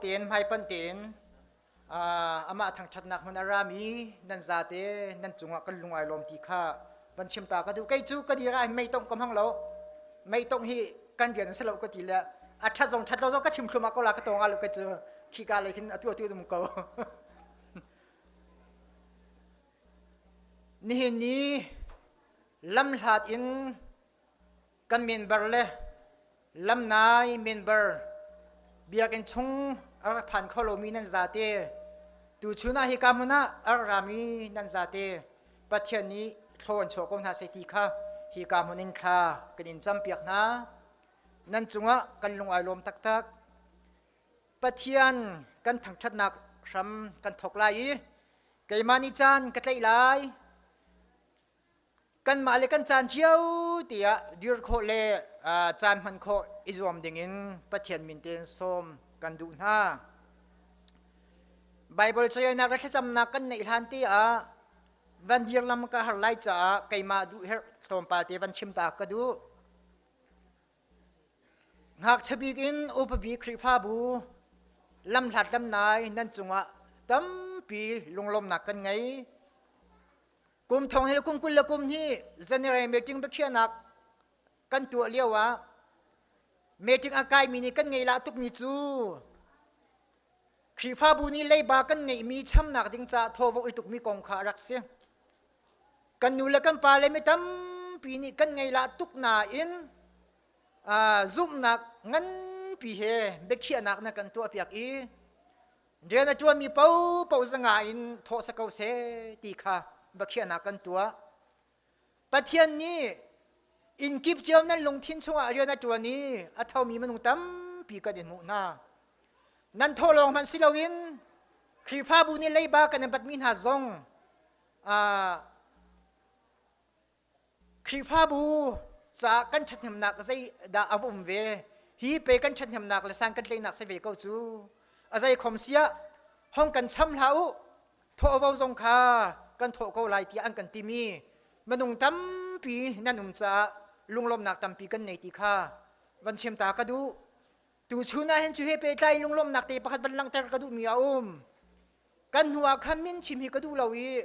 tein hmaipanh tein amah thangṭhatnak hmun a rami nan zate nan cungah kan lung ai lawm ti kha van chim ta ka duh. Kei cu ka dir ah meitongh ka hmang lo. Meitongh hi kan rian a si lo ka ti le a ṭhat zong ṭhat lo zong ka chim thluahmah ko la ka tawng ah lo kei cu khika lei khin atu atu um ko. Nihin ni lamhlat in kan member le lamnai member biakinn chung a rak phan kho lomi nan zate tuchun ah hika hmun ah a rak rami nan zate Pathian nih thlaw an chuah ko hna seh ti kha hika hmun in thla kan in campiak hna. Nan cungah kan lung ai lawm taktak. Pathian kan thangṭhatnak hram kan thawk lai i keimah nih caan ka tlaih lai. Kanmah le kan caan cio tiah dir khawh le caan hman khawh i zuam dingin Pathian min tein sawm kan duh hna. Baibal carialnak le thlacamnak kan neih hlan te ah van dir lam ka har lai caah keimah duh herh tlawmpal te van chim ta ka duh. Ngakchia bik in upa bik Khrihfabu lamhlat lamnai nan cungah tampi lunglawmnak kan ngei. Kum thong hi kum 20 le kum hnih General meeting biakhiahnak kan tuah lio ah meeting a kaimi nih kan ngei lah tukmi cu Khrihfabu nih leiba kan ngeihmi chamnak ding caah thawvo i tukmi kong kha a rak si. Kan nu le kan pa le mi tampi nih kan ngei lah tuk nain zumhnak nganpi he biakhiahnak na kan tuahpiak i rian a ṭuanmi paohpaoh zanga in thawh sa ko seh ti kha biakhiahnak kan tuah. Pathian nih inn kip cio nan lungthin chungah rian a ṭuan i a thomi minung tampi kan in hmuh hna. Nan thawh lawng hmanh si loin Khrihfabu nih leiba kan in batmi hna zong Khrihfabu caah kan ṭhathnemnak zeidah a va um ve? Hi pe kan ṭhathnemnak le san kan tleinak si ve ko cu. A zei khom siah hong kan cham hlah u, thawhvo zong kha kan thawh ko lai tiah an kan timi minung tampi nan um caah lunglawmhnak tampi kan nei ti kha van chim ta ka duh. Tuchun ah hin cu he pehtlai lunglawmhnak te pakhat van langhter ka duhmi a um. Kan hnu ah khan min chim hi ka duh lo i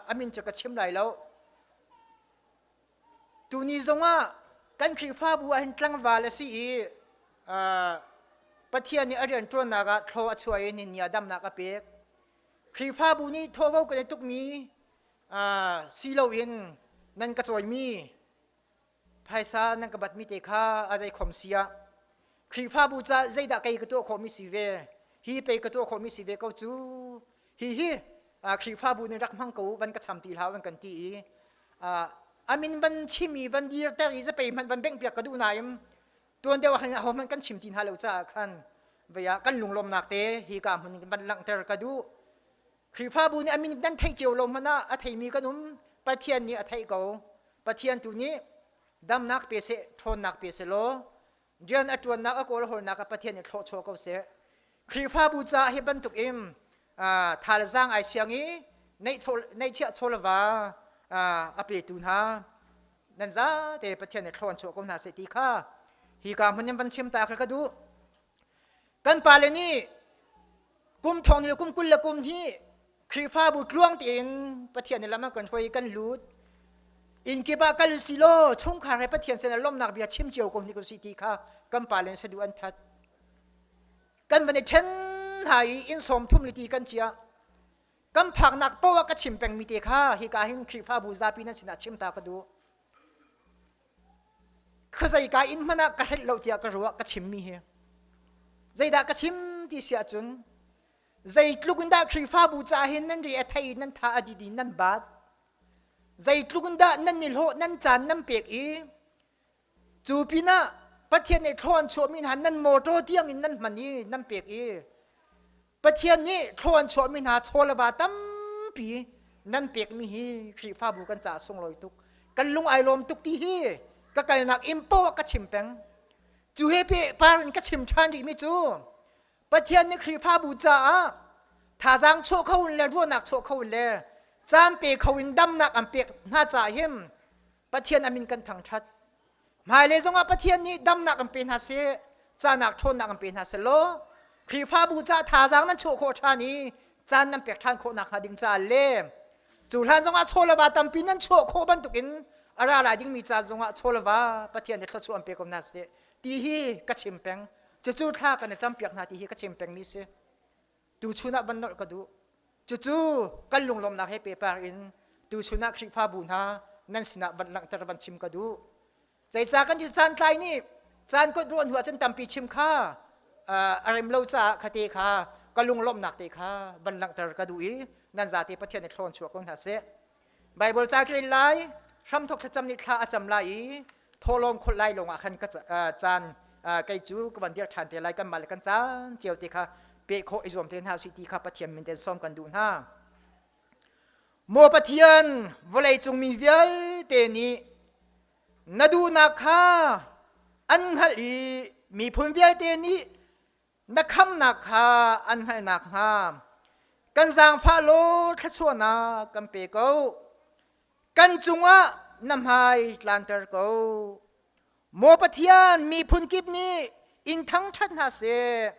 a min cu ka chim lai lo. Tuni zongah kan Khrihfabu ah hin tlangval a si i Pathian nih a rianṭuannak ah thlaw a chuah i ni ah damnak a pek. Khrihfabu nih thawhvo kan i tukmi si loin nan ka cawimi phaisa nan ka batmi te kha a zei khom si ah Khrihfabu ca zeidah kei ka tuah khawhmi si ve hi pei ka tuah khawhmi si ve ko cu hi hi Khrihfabu nih rak hmang ko van ka cham ti hlah van kan ti i amin van chim i van dirter i zapei hmanh van bengh piak ka duh nain tuan deuh ah khan aho hmanh kan chim ti hna lo caah khan vei ah kan lunglawmnak te hi ka hmun van langhter ka duh Khrihfabu nih a min nan theih cio lo hmanh ah a theimi kan um. Pathian nih a theih ko. Pathian tu nih damnak pe seh, ṭhawnnak pe seh law rian a ṭuannak a kawlhawlnak ah Pathian nih thlawhchuah ko seh. Khrihfabu caah hi bantuk in thalzaang ai siang i neihchiah chawlva a petu hna nan zate Pathian nih thlawn chuah ko hna seh ti kha hi ka hmun in van chim ta kha ka duh. Kan pale nih kum thong le kum 20 le kum hnih Khrihfabu tluang tein Pathian nih lam an kan hruai kan lut. Inn kip ah kal si law chungkhar he Pathian sin ah lawmhnak bia chim cio ko hnik usih ti kha kan pale nih saduh an that. Kan van i ṭhen hna i inn 30 le ti kan cia. Kan phaknak paoh ah ka chim pengmi te kha hika hin Khrihfabu zapi nan sinah chim ta ka duh. Khuazei ka inn hmanh ah ka hrelh lo tiah ka ruah ka chimmi hi. Zeidah ka chim ti si ahcun zeitluk in dah Khrihfabu caah hin nan ri a thei nan tha a didi nan bat. Zeitluk in dah nan ni hlawh nan caan nan pek i cu pinah Pathian nih thlaw an chuahmi hna nan motor tiang in nan hman i nan pek i Pathian nih thlaw an chuahmi hna chaw le va tampi nan pekmi hi Khrihfabu kan caah sunglawi tuk. Kan lung ai lawm tuk ti hi ka kalnak inn poah ka chim peng. Cu he pe par in ka chim ṭhan rihmi cu Pathian nih Khrihfabu caah thazaang chuah kho in le ruahnak chuah kho in le caan pe kho in damnak an pek hna caah hin Pathian a min kan thangṭhat. Hmailei zongah Pathian nih damnak an pe hna seh, canak ṭhawnnak an pe hna seh law. Khrihfabu ca thazaang nan chuah khawh ṭhan i caan nan pek ṭhan khawh nakhnga ding caah le cu hlan zongah chawlava tampi nan chuah khawh bantukin a ra lai dingmi caan zongah chawlava Pathian nih thluachuah an pe ko hna seh ti hi ka chim peng. Cucu thla kan i campiak hna ti hi ka chim pengmi si. Tuchun ah van nolh ka duh. Cucu kan lunglawmhnak he pehpar in tuchun ah Khrihfabu hna nan sinah van langhter van chim ka duh. Zeicah kan ti caan tlai nih caan kot ruah hnu ah cun tampi chim kha a rem lo caah khate kha ka lunglawmhnak te kha van langhter ka duh i nan zate Pathian nih thlawn chuak ko hna seh. Bible ca ka rel lai, hramthok thlacam nih thla a cam lai i thawhlawm kholh lai lawngah khan ka caan kei cu ka van dir ṭhan te lai kanmah le kan caan cio te kha peh khawh i zuam te hna usih ti kha Pathian min ten sawm kan duh hna. Maw Pathian, vawlei cung mi vialte nih na duhnak kha an hngalh i miphun vialte nih na khamnak kha an hngalh nakhnga kan zaangfah law thluachuahnak kan pe ko. Kan cungah na hmai tlanter ko. Maw Pathian, miphun kip nih in thangṭhat hna seh.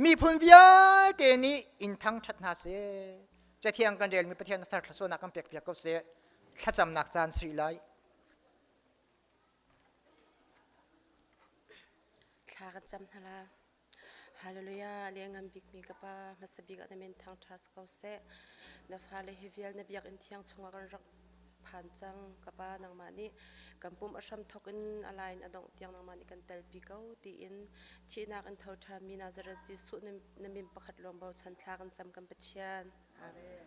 Miphun vialte nih in thangṭhat hna seh. Cathiang kan relmi Pathian thar thluachuahnak kan pekpiak ko seh. Thlacamnak caan si lai. Thla kan cam hna la. Hallelujah, lianngan bikmi ka Pa, hmasa bik ah na min thangṭha si ko seh. Na fale hi vial na biakinn thiang chungah kan rak phan cang. Ka Pa, nangmah nih kan pum a hram thawk in a lai in a dongh tiang nangmah nih kan telpi ko tiin thihnak in tho ṭhanmi Nazareth Jesuh na min pakhat lawng bochan thla kan cam kan Pathian. Amen.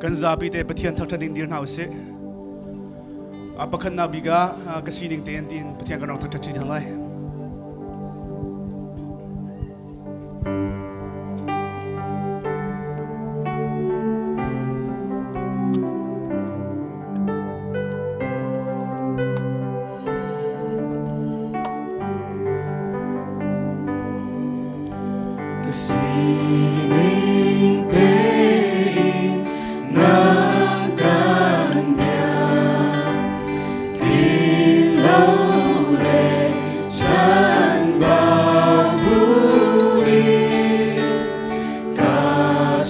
Kan zapi te Pathian thangṭhat ding dir hna usih. A pakhatnak bik ah ka sining tein tiin Pathian kan rak thangṭhat ṭi hna lai. Ka sining tein na kan biak tling lo le chanbau buin ka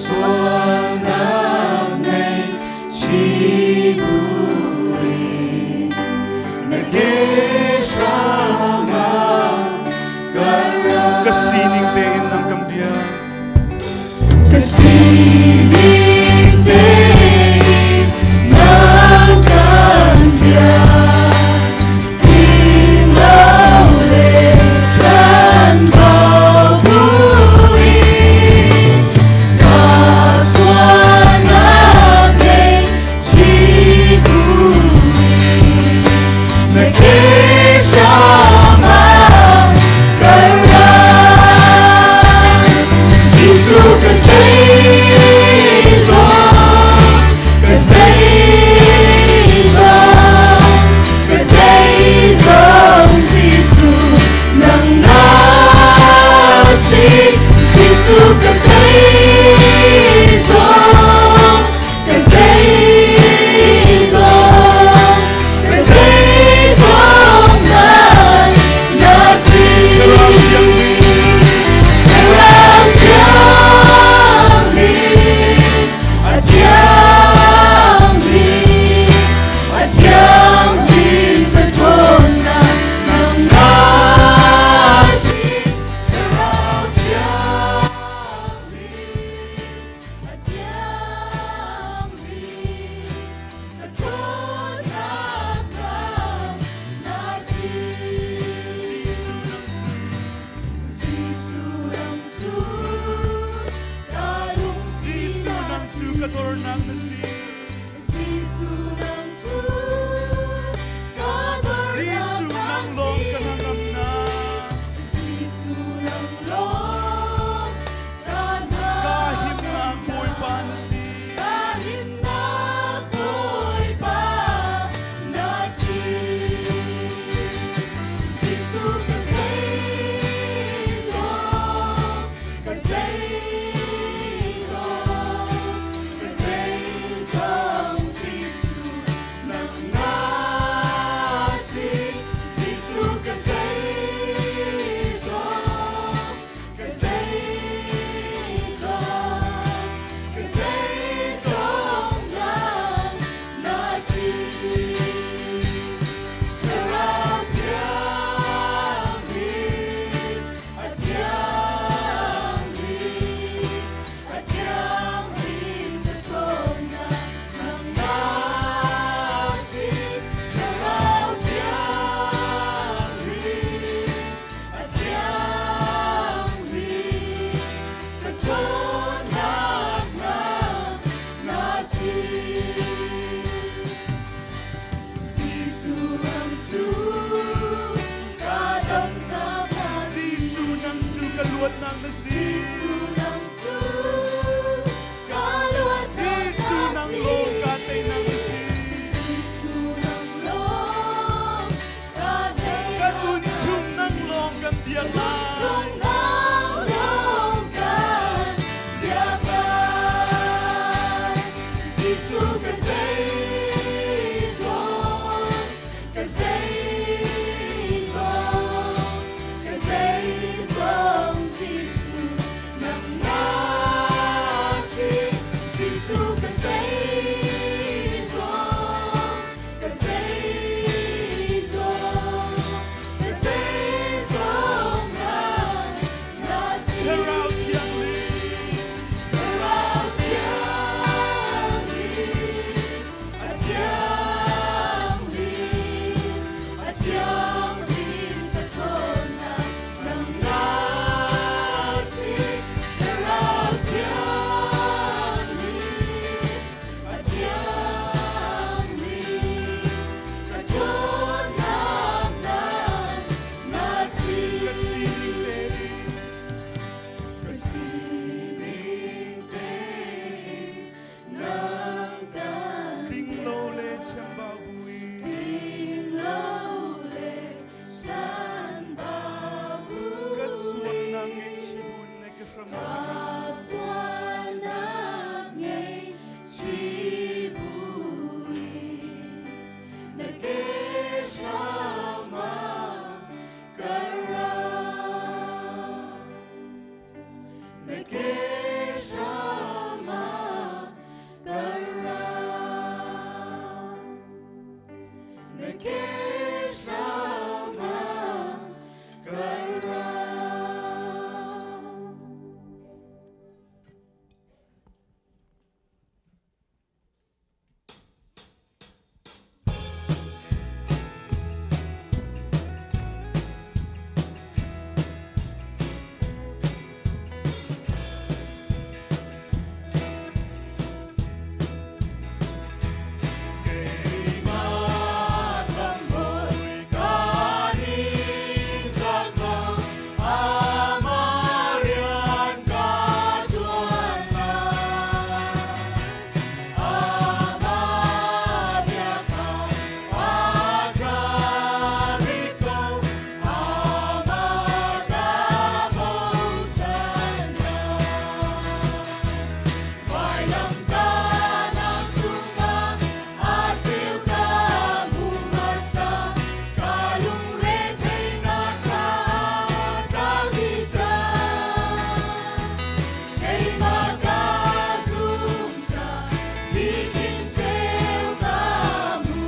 sualnak nei chi buin na ke hram ah ka Ka sining tein nang kan biak. Ka sining tein nang kan biak tling lo le chanbau buin ka sualnak nei si buin na ke hram ah ka ra Jesuh ka zeizong ka zeizong ka zeizong Jesuh nang na si Jesuh ka zeizong ka zeizong ka zeizong nang na si Thlarau Thianghlim a thianghlim a thianghlim ka ṭhawnnak nang na si Thlarau Thianghlim a thianghlim ka ṭhawnnak nang na si Jesuh nang cu ka lungsi Jesuh na nang cu si ka dornak na si. Jesuh nang cu ka dornak Jesuh na nang lawng si ka hnangamnak. Jesuh nang lawng ka Ka himnak Bawipa hnangamnak na si. Ka himnak Bawipa na si. Jesuh ka zeizong, ka zeizong, ka zeizong Jesuh nang na si. Jesuh ka zeizong, ka zeizong, ka zeizong nang na si. Thlarau Thianghlim. Thlarau Thianghlim, a Thianghlim, a Thianghlim ka ṭhawnnak nang na si. Thlarau Thianghlim, a Thianghlim, ka ṭhawnnak nang na si. Ka sining tein. Ka sining tein nang kan Tling lo le chambau buin. tling lo le chambau Ka sualnak ngaihchih buin na ka hram Ka sualnak ngaihchih buin na ke hram ah ka ra. Na ke hram ah ka ra. Na ke hram ah ka ra. Keimah Khamhbawi ka ningzak lo, Amah rian ka ṭuan lai. Amah bia kha a ṭha bik ko, Amah ka bochan lai. Vailamtahnak cungah a ceu ka hmu hmasa, ka lungretheihnak kha a tlak dih cang. Keimah ka zumh ca nihin ceu ka hmu,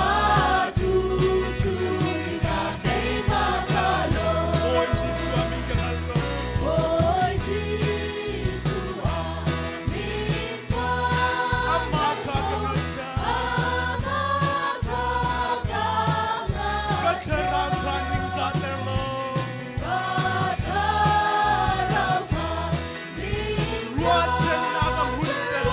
atu cu tikah keimah ka lawm. Bawi Jesuh a min ka hngal ko. Bawi Jesuh a min ka Amah kha ka hngalh cang. Amah kha ka Ka hngalh thlarau kha ningzahter lo. Ka thlarau kha Ruahchannak a hun cang.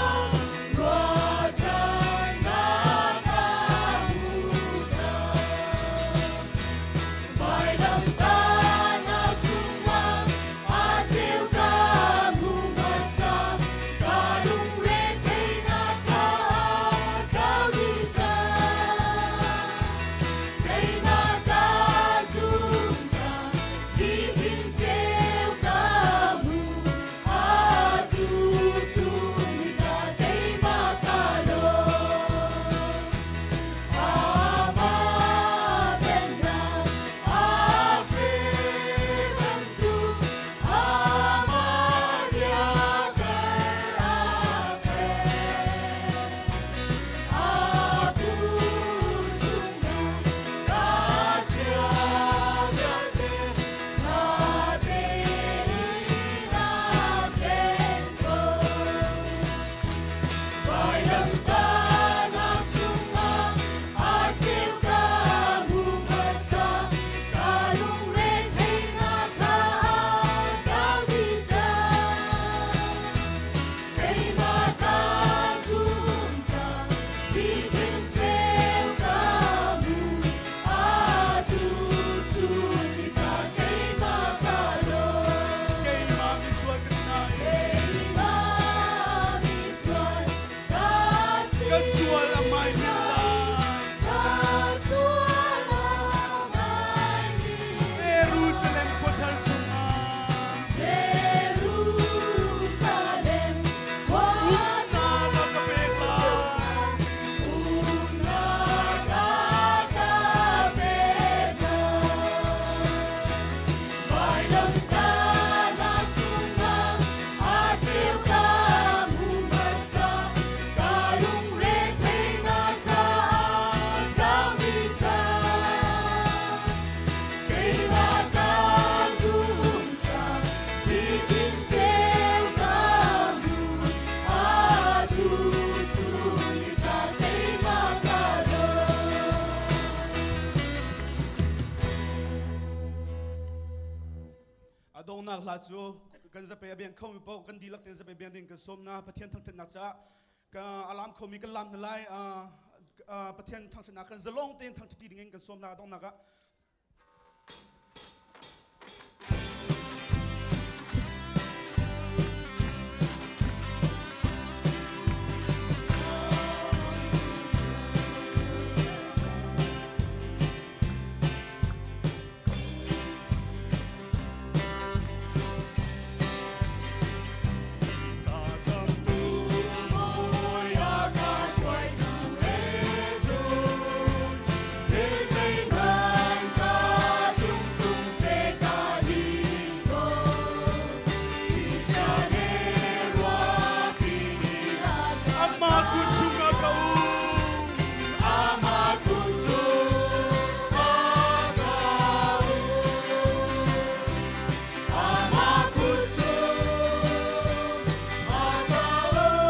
Donghnak hla cu kan zape a biang khomi paoh kan dihlak tein zape biang ding kan sawm na Pathian thangṭhatnak caah ka alam khomi kan lam hna lai. Pathian thangṭhatnak kan zalong tein thangṭhat ding in kan sawm na donghnak ah. Amah kut chungah ka um. Amah kut chungah ka um. Amah kut chungah ka um.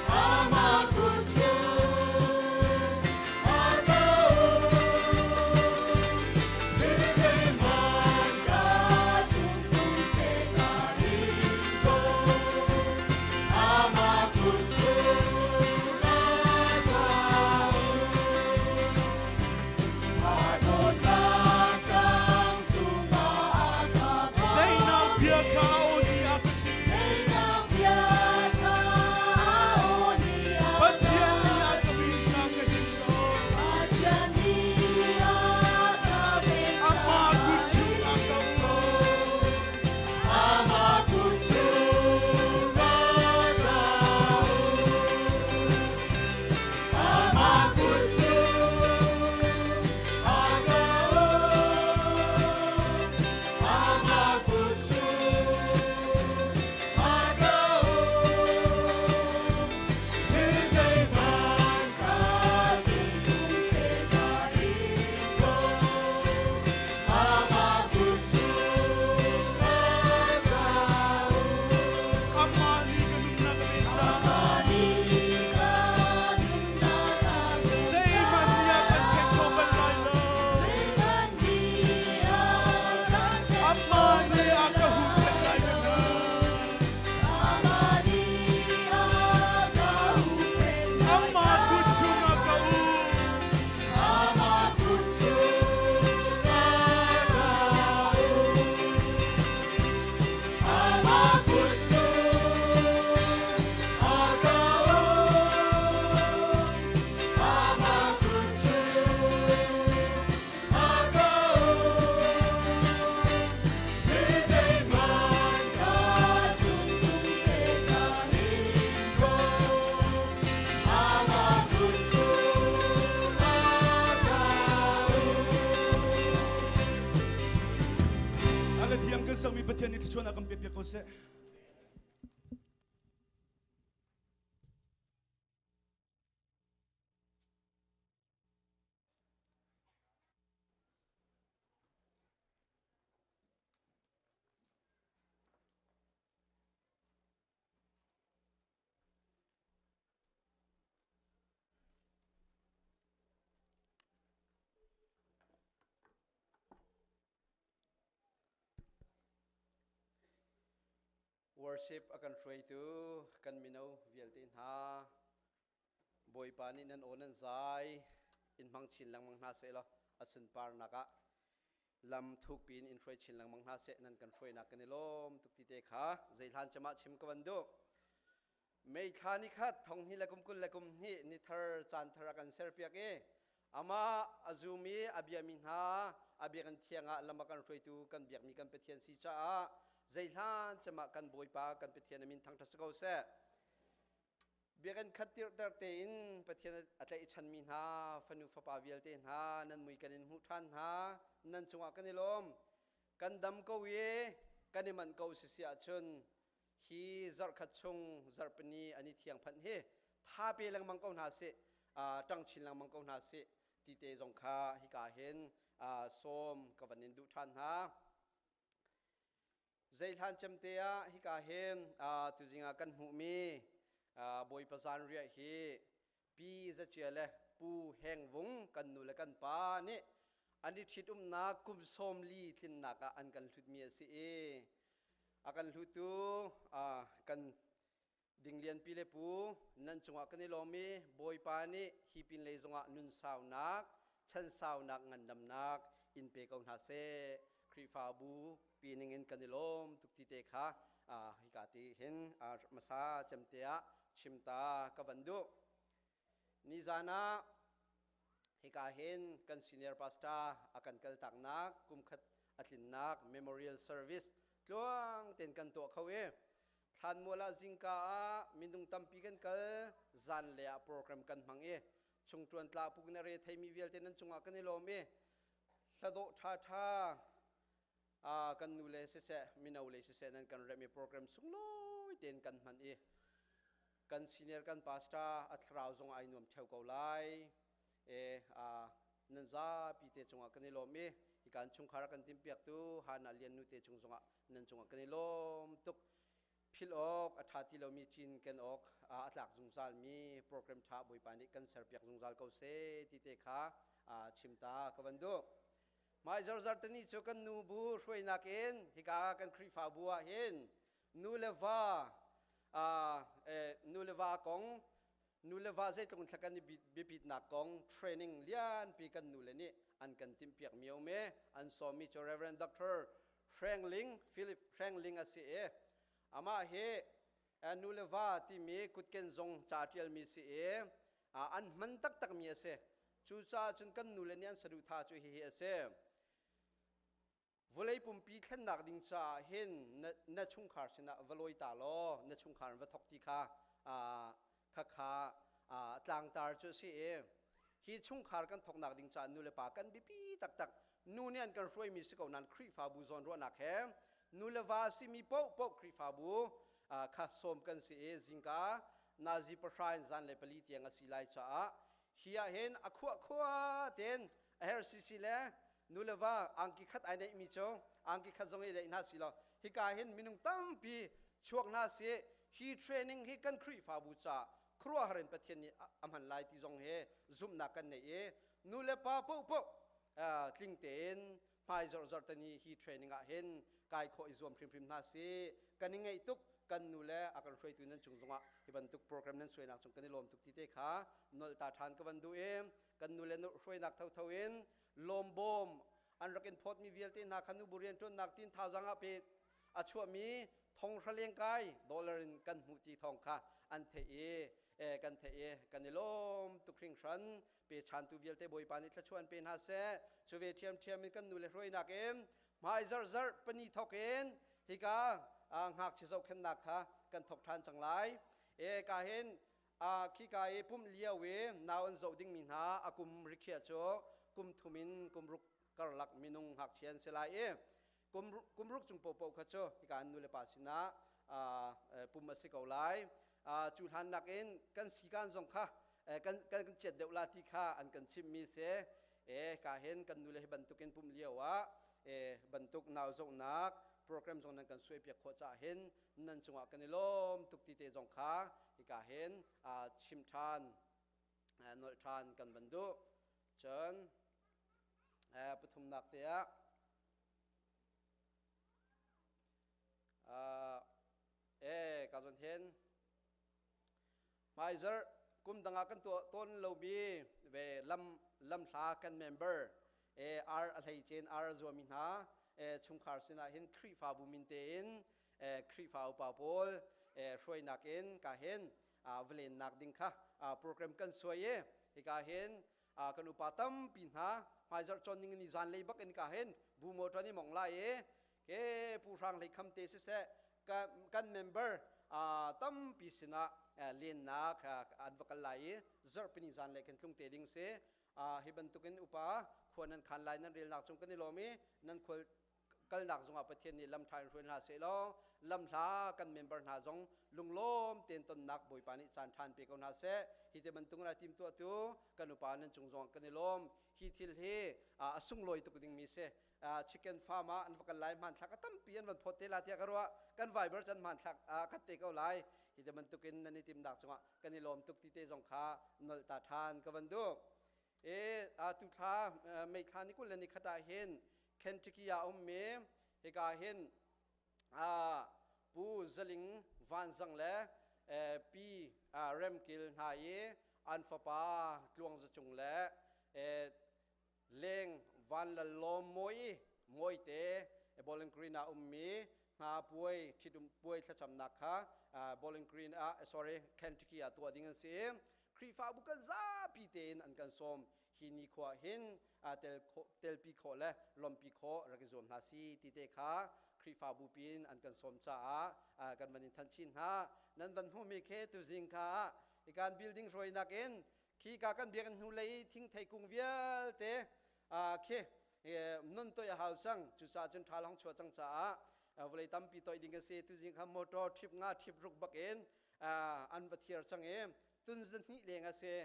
Amah kut chungah ka um. Thiltheiman ka chung tung se ka ring ko. Amah kut chungah ka um. A dawtnak tlang chungah a ka Daihnak bia bawmmi. kha a aw nih a ka chimh. Daihnak bia kha a aw nih a Pathian ka nih a ka chimh. vennak ka him ko. Pathian nih a ka vennak Amah ka kut chungah him ka ko. um. Amah kut chungah ka um. Amah kut chungah ka um. Amah kut chungah ka um. Thil zeihmanh ka chung tung seh ka ring ko. Amah kut chungah ka um. Amah nih ka nunnak a ven caah. Amah nih ka nunnak a ven Zeihmanh nih a kan ṭhen kho bal lai lo. Zeihmanh nih a kan ṭhen kho Amah nih a bal ka huhphenh lai lai ka lo. hngal. Amah nih a ka huhphenh lai Amah ka kut chungah ka hngal. um. Amah kut chungah ka um. Amah kut chungah ka um. Amah kut chungah ka um. Thil zeihmanh ka chung tung seh ka ring ko. Amah kut chungah ka um. A ka thiang kan sakmi Pathian nih thluachuahnak kan pek piak ko seh. Worship a kan hruaitu kan mino vialte hna Bawipa nih nan aw nan zai in hmang chin lengmang hna seh law a sunparnak ah lam thukpi in in hruai chin lengmang hna seh. Nan kan hruainak kan i lawm tuk ti te kha zeihlan cemah chim ka van duh. May thla ni khat thong hnih le kum 22 ni thar caan thar a kan serpiak i amah a zum i a biami hna a biakinn thiang ah lam a kan hruaitu kan biakmi kan Pathian si caah zeihlan cemah kan Bawipa kan Pathian a min thangṭhat si ko seh. Biakinn khat tirhter tein Pathian a tlaihchanmi hna fanu fapa vialte hna nan mui kan in hmuh ṭhan hna. Nan cungah kan i lawm. Kan dam ko i kan i manh ko sisi ahcun hi zarhkhat chung zarhpini an i thiang phanh hi tha pe lengmang ko hna sih, ṭang chin lengmang ko hna sih ti te zong kha hika hin sawm ka van in duh ṭhan hna. Zeihlan cemte ah hika hin tuzing ah kan hmuhmi Bawipa zanriah hi Pi Za Cia le Pu Heng Vung kan nu le kan pa nih An i ṭhitumnak kum 40 tlinnak ah an kan hlutmi a si i a kan hlutu kan Dinglian pi le pu nan cungah kan i lawm i Bawipa nih hi pinlei zongah nun saunak, chan saunak, ngandamnak in pe ko hna seh. Khrihfabu pi ningin kan i lawm tuk ti te kha hika ti hin hmasa cemte ah chimta ka van duh. Nizan ah hika hin kan senior pastor a kan kaltaknak kumkhat a tlinnak memorial service tluang tein kan tuah kho i thlanmual ah zingka ah minung tampi kan kal zan le ah program kan hmang i chungṭuan tla puk na re theimi vialte nan cungah kan i lawm i hladawh ṭhaṭha kan nu le siseh mino le siseh nan kan remh i program sunglawi tein kan hman i kan senior kan pastor a thlarau zong ai nuam theo ko lai. E nan zapi te cungah kan i lawm i hi kan chungkhar kan timpiaktu Hana Lian nu te chung zongah nan cungah kan i lawm tuk. Philh awk a ṭha ti lomi cin ken awk a tlak zungzal mi program ṭha Bawipa nih kan serpiak zungzal ko seh ti te kha chimta ka van duh. Mai zarzar tani cu kan nu bu hruainak in hika kan Khrihfabu ah hin nu le va nu le va kong nu le va zeitluk in kan i biapitnak kong training lianpi kan nu le nih an kan timhpiak mi um i an sawmmi cu Reverend Dr. Hrengling Philip Hrengling a si i amah hi nu le va timi kutken zong ca ṭialmi si i an hman taktakmi a si. Cucaah cun kan nu le nih an saduhthah cu hihi a si. Vawlei pumpi thlennak ding caah hin na chungkhar sinah va lawi ta law na chungkhar in va thok ti kha khakha tlangtar cu a si i hi chungkhar kan thoknak ding caah nu le pa kan biapi taktak. Nu nih an kan hruaimi si ko nain Khrihfabu zawnruahnak he nu le va simi paohpaoh Khrihfabu kha sawm kan si i zingka nazi 3 in zanlei 4 tiang a si lai caah hi ah hin a khuah khua ten a her sisi le nu le va angki khat ai neihmi cu angki khat zong i neih hna si lo hika hin minung tampi chuak hna si. Hi training hi kan Khrihfabu ca khuaruahhar in Pathian nih a hman lai ti zong hi zumhnak kan nei i nu le pa paohpaoh tling tein hmai zorh tani hi training ah hin kai khawh i zuam hrimhrim hna si. Kan i ngeih tuk kan nu le a kan hruaitu nan cung zongah hi bantuk program nan suainak cung kan i lawm tuk ti te kha nolh ta ṭhan ka van duh i kan nu le hruainak thotho in lawmbawm an rak in phawtmi vialte hna kha nu bu rianṭuannak tin thazaang ah pe a chuahmi thong hraleng kai dollar in kan hmuh ti thawng kha an theih i kan theih i kan i lawm tuk hringhran. Pe chantu vialte Bawipa nih thluachuah pe hna seh. Cu ve ṭhiamṭhiam in kan nu le hruainak in hmai zarh zarh pani thok in hika ngakchia zohkhenhnak kha kan thok ṭhan cang lai. E ka hin khika i pumh lio i nau an zoh dingmi hna a kum rikhiah cu kum thum in kum ruk karlak minung ngakchia an si lai i kum ruk cung paohpaoh kha cu hika an nu le pa sinah pum a si ko lai. Cu hlan nakin kan sikan zong kha kan kan chiat deuh la ti kha an kan chimmi si. E ka hin kan nu le hi bantukin pum lio ah e bantuk nau zohnak program zong nan kan suai piak khawh caah hin nan cungah kan i lawm tuk ti te zong kha hika hin chim ṭhan nolh ṭhan kan van duh. Cun pathumnak te ah e ka zon hen hmaizarh kum dang ah kan tuah tawn lomi ve lam lamhla kan member e ar a hlei cen ar a zuami hna e chungkhar sinah hin Khrihfabu min tein e Khrihfa upa pawl e hruainak in ka hin vlennak ding kha program kan suai i hika hin kan upa tampi hna hmaizarh cawn ning ni zan lei bak in ka hin bu motor ni mong lai i ke pu hrang hlei kham te siseh kan member tampi sinah lennak an va kal lai i zarhpini zan lei kan tlung te ding si. Hi bantukin upa khua nan khan lai nan relnak cung kan i lawm i nan khual kalnak zongah Pathian nih lam ṭha in hruai hna seh law lamhla kan member hna zong lunglawm tein tonnak Bawipa nih caan ṭhan pe ko hna seh. Hi te bantuk na tim tuahtu kan upa nan cung zong kan i lawm. Hi thil hi a sunglawi tuk dingmi si. Chicken farm ah an va kal lai, hmanthlak a tampi an van phawt te la tiah ka ruah. Kan Viber can hmanthlak khat te ko lai. Hi te bantukin nan i timnak cungah kan i lawm tuk ti te zong kha nolh ta ṭhan ka van duh. E tu thla May thla ni 20 le ni khat ah hin Kentucky ah ummi hika hin Pu Zaling Vanzang le Pi Remkil hna i an fapa Tluang Za Cung le Leng Van Lal Lawm Mawi Mawite Bowling Green ah ummi hna puai ṭhitum puai thlacamnak kha Bowling Green ah sorry Kentucky ah tuah ding an si i Khrihfabu kan zapi tein an kan sawm. Hi nikhua hin tel telpi khawh le lawmpi khawh rak i zuam hna si ti te kha Khrihfabu pin an kan sawm caah kan van in thanh chin hna. Nan van hmuhmi khi tuzing kha ikan building hruainak in khi ka kan biakinn hnu lei thingthei kung vialte khi nun toi a hau cang. Cucaah cun ṭha long chuah cang caah vawlei tampi toi ding a si. Tuzing kha motor trip nga trip ruk bak in an va thiar cang i tun zahnih leng a si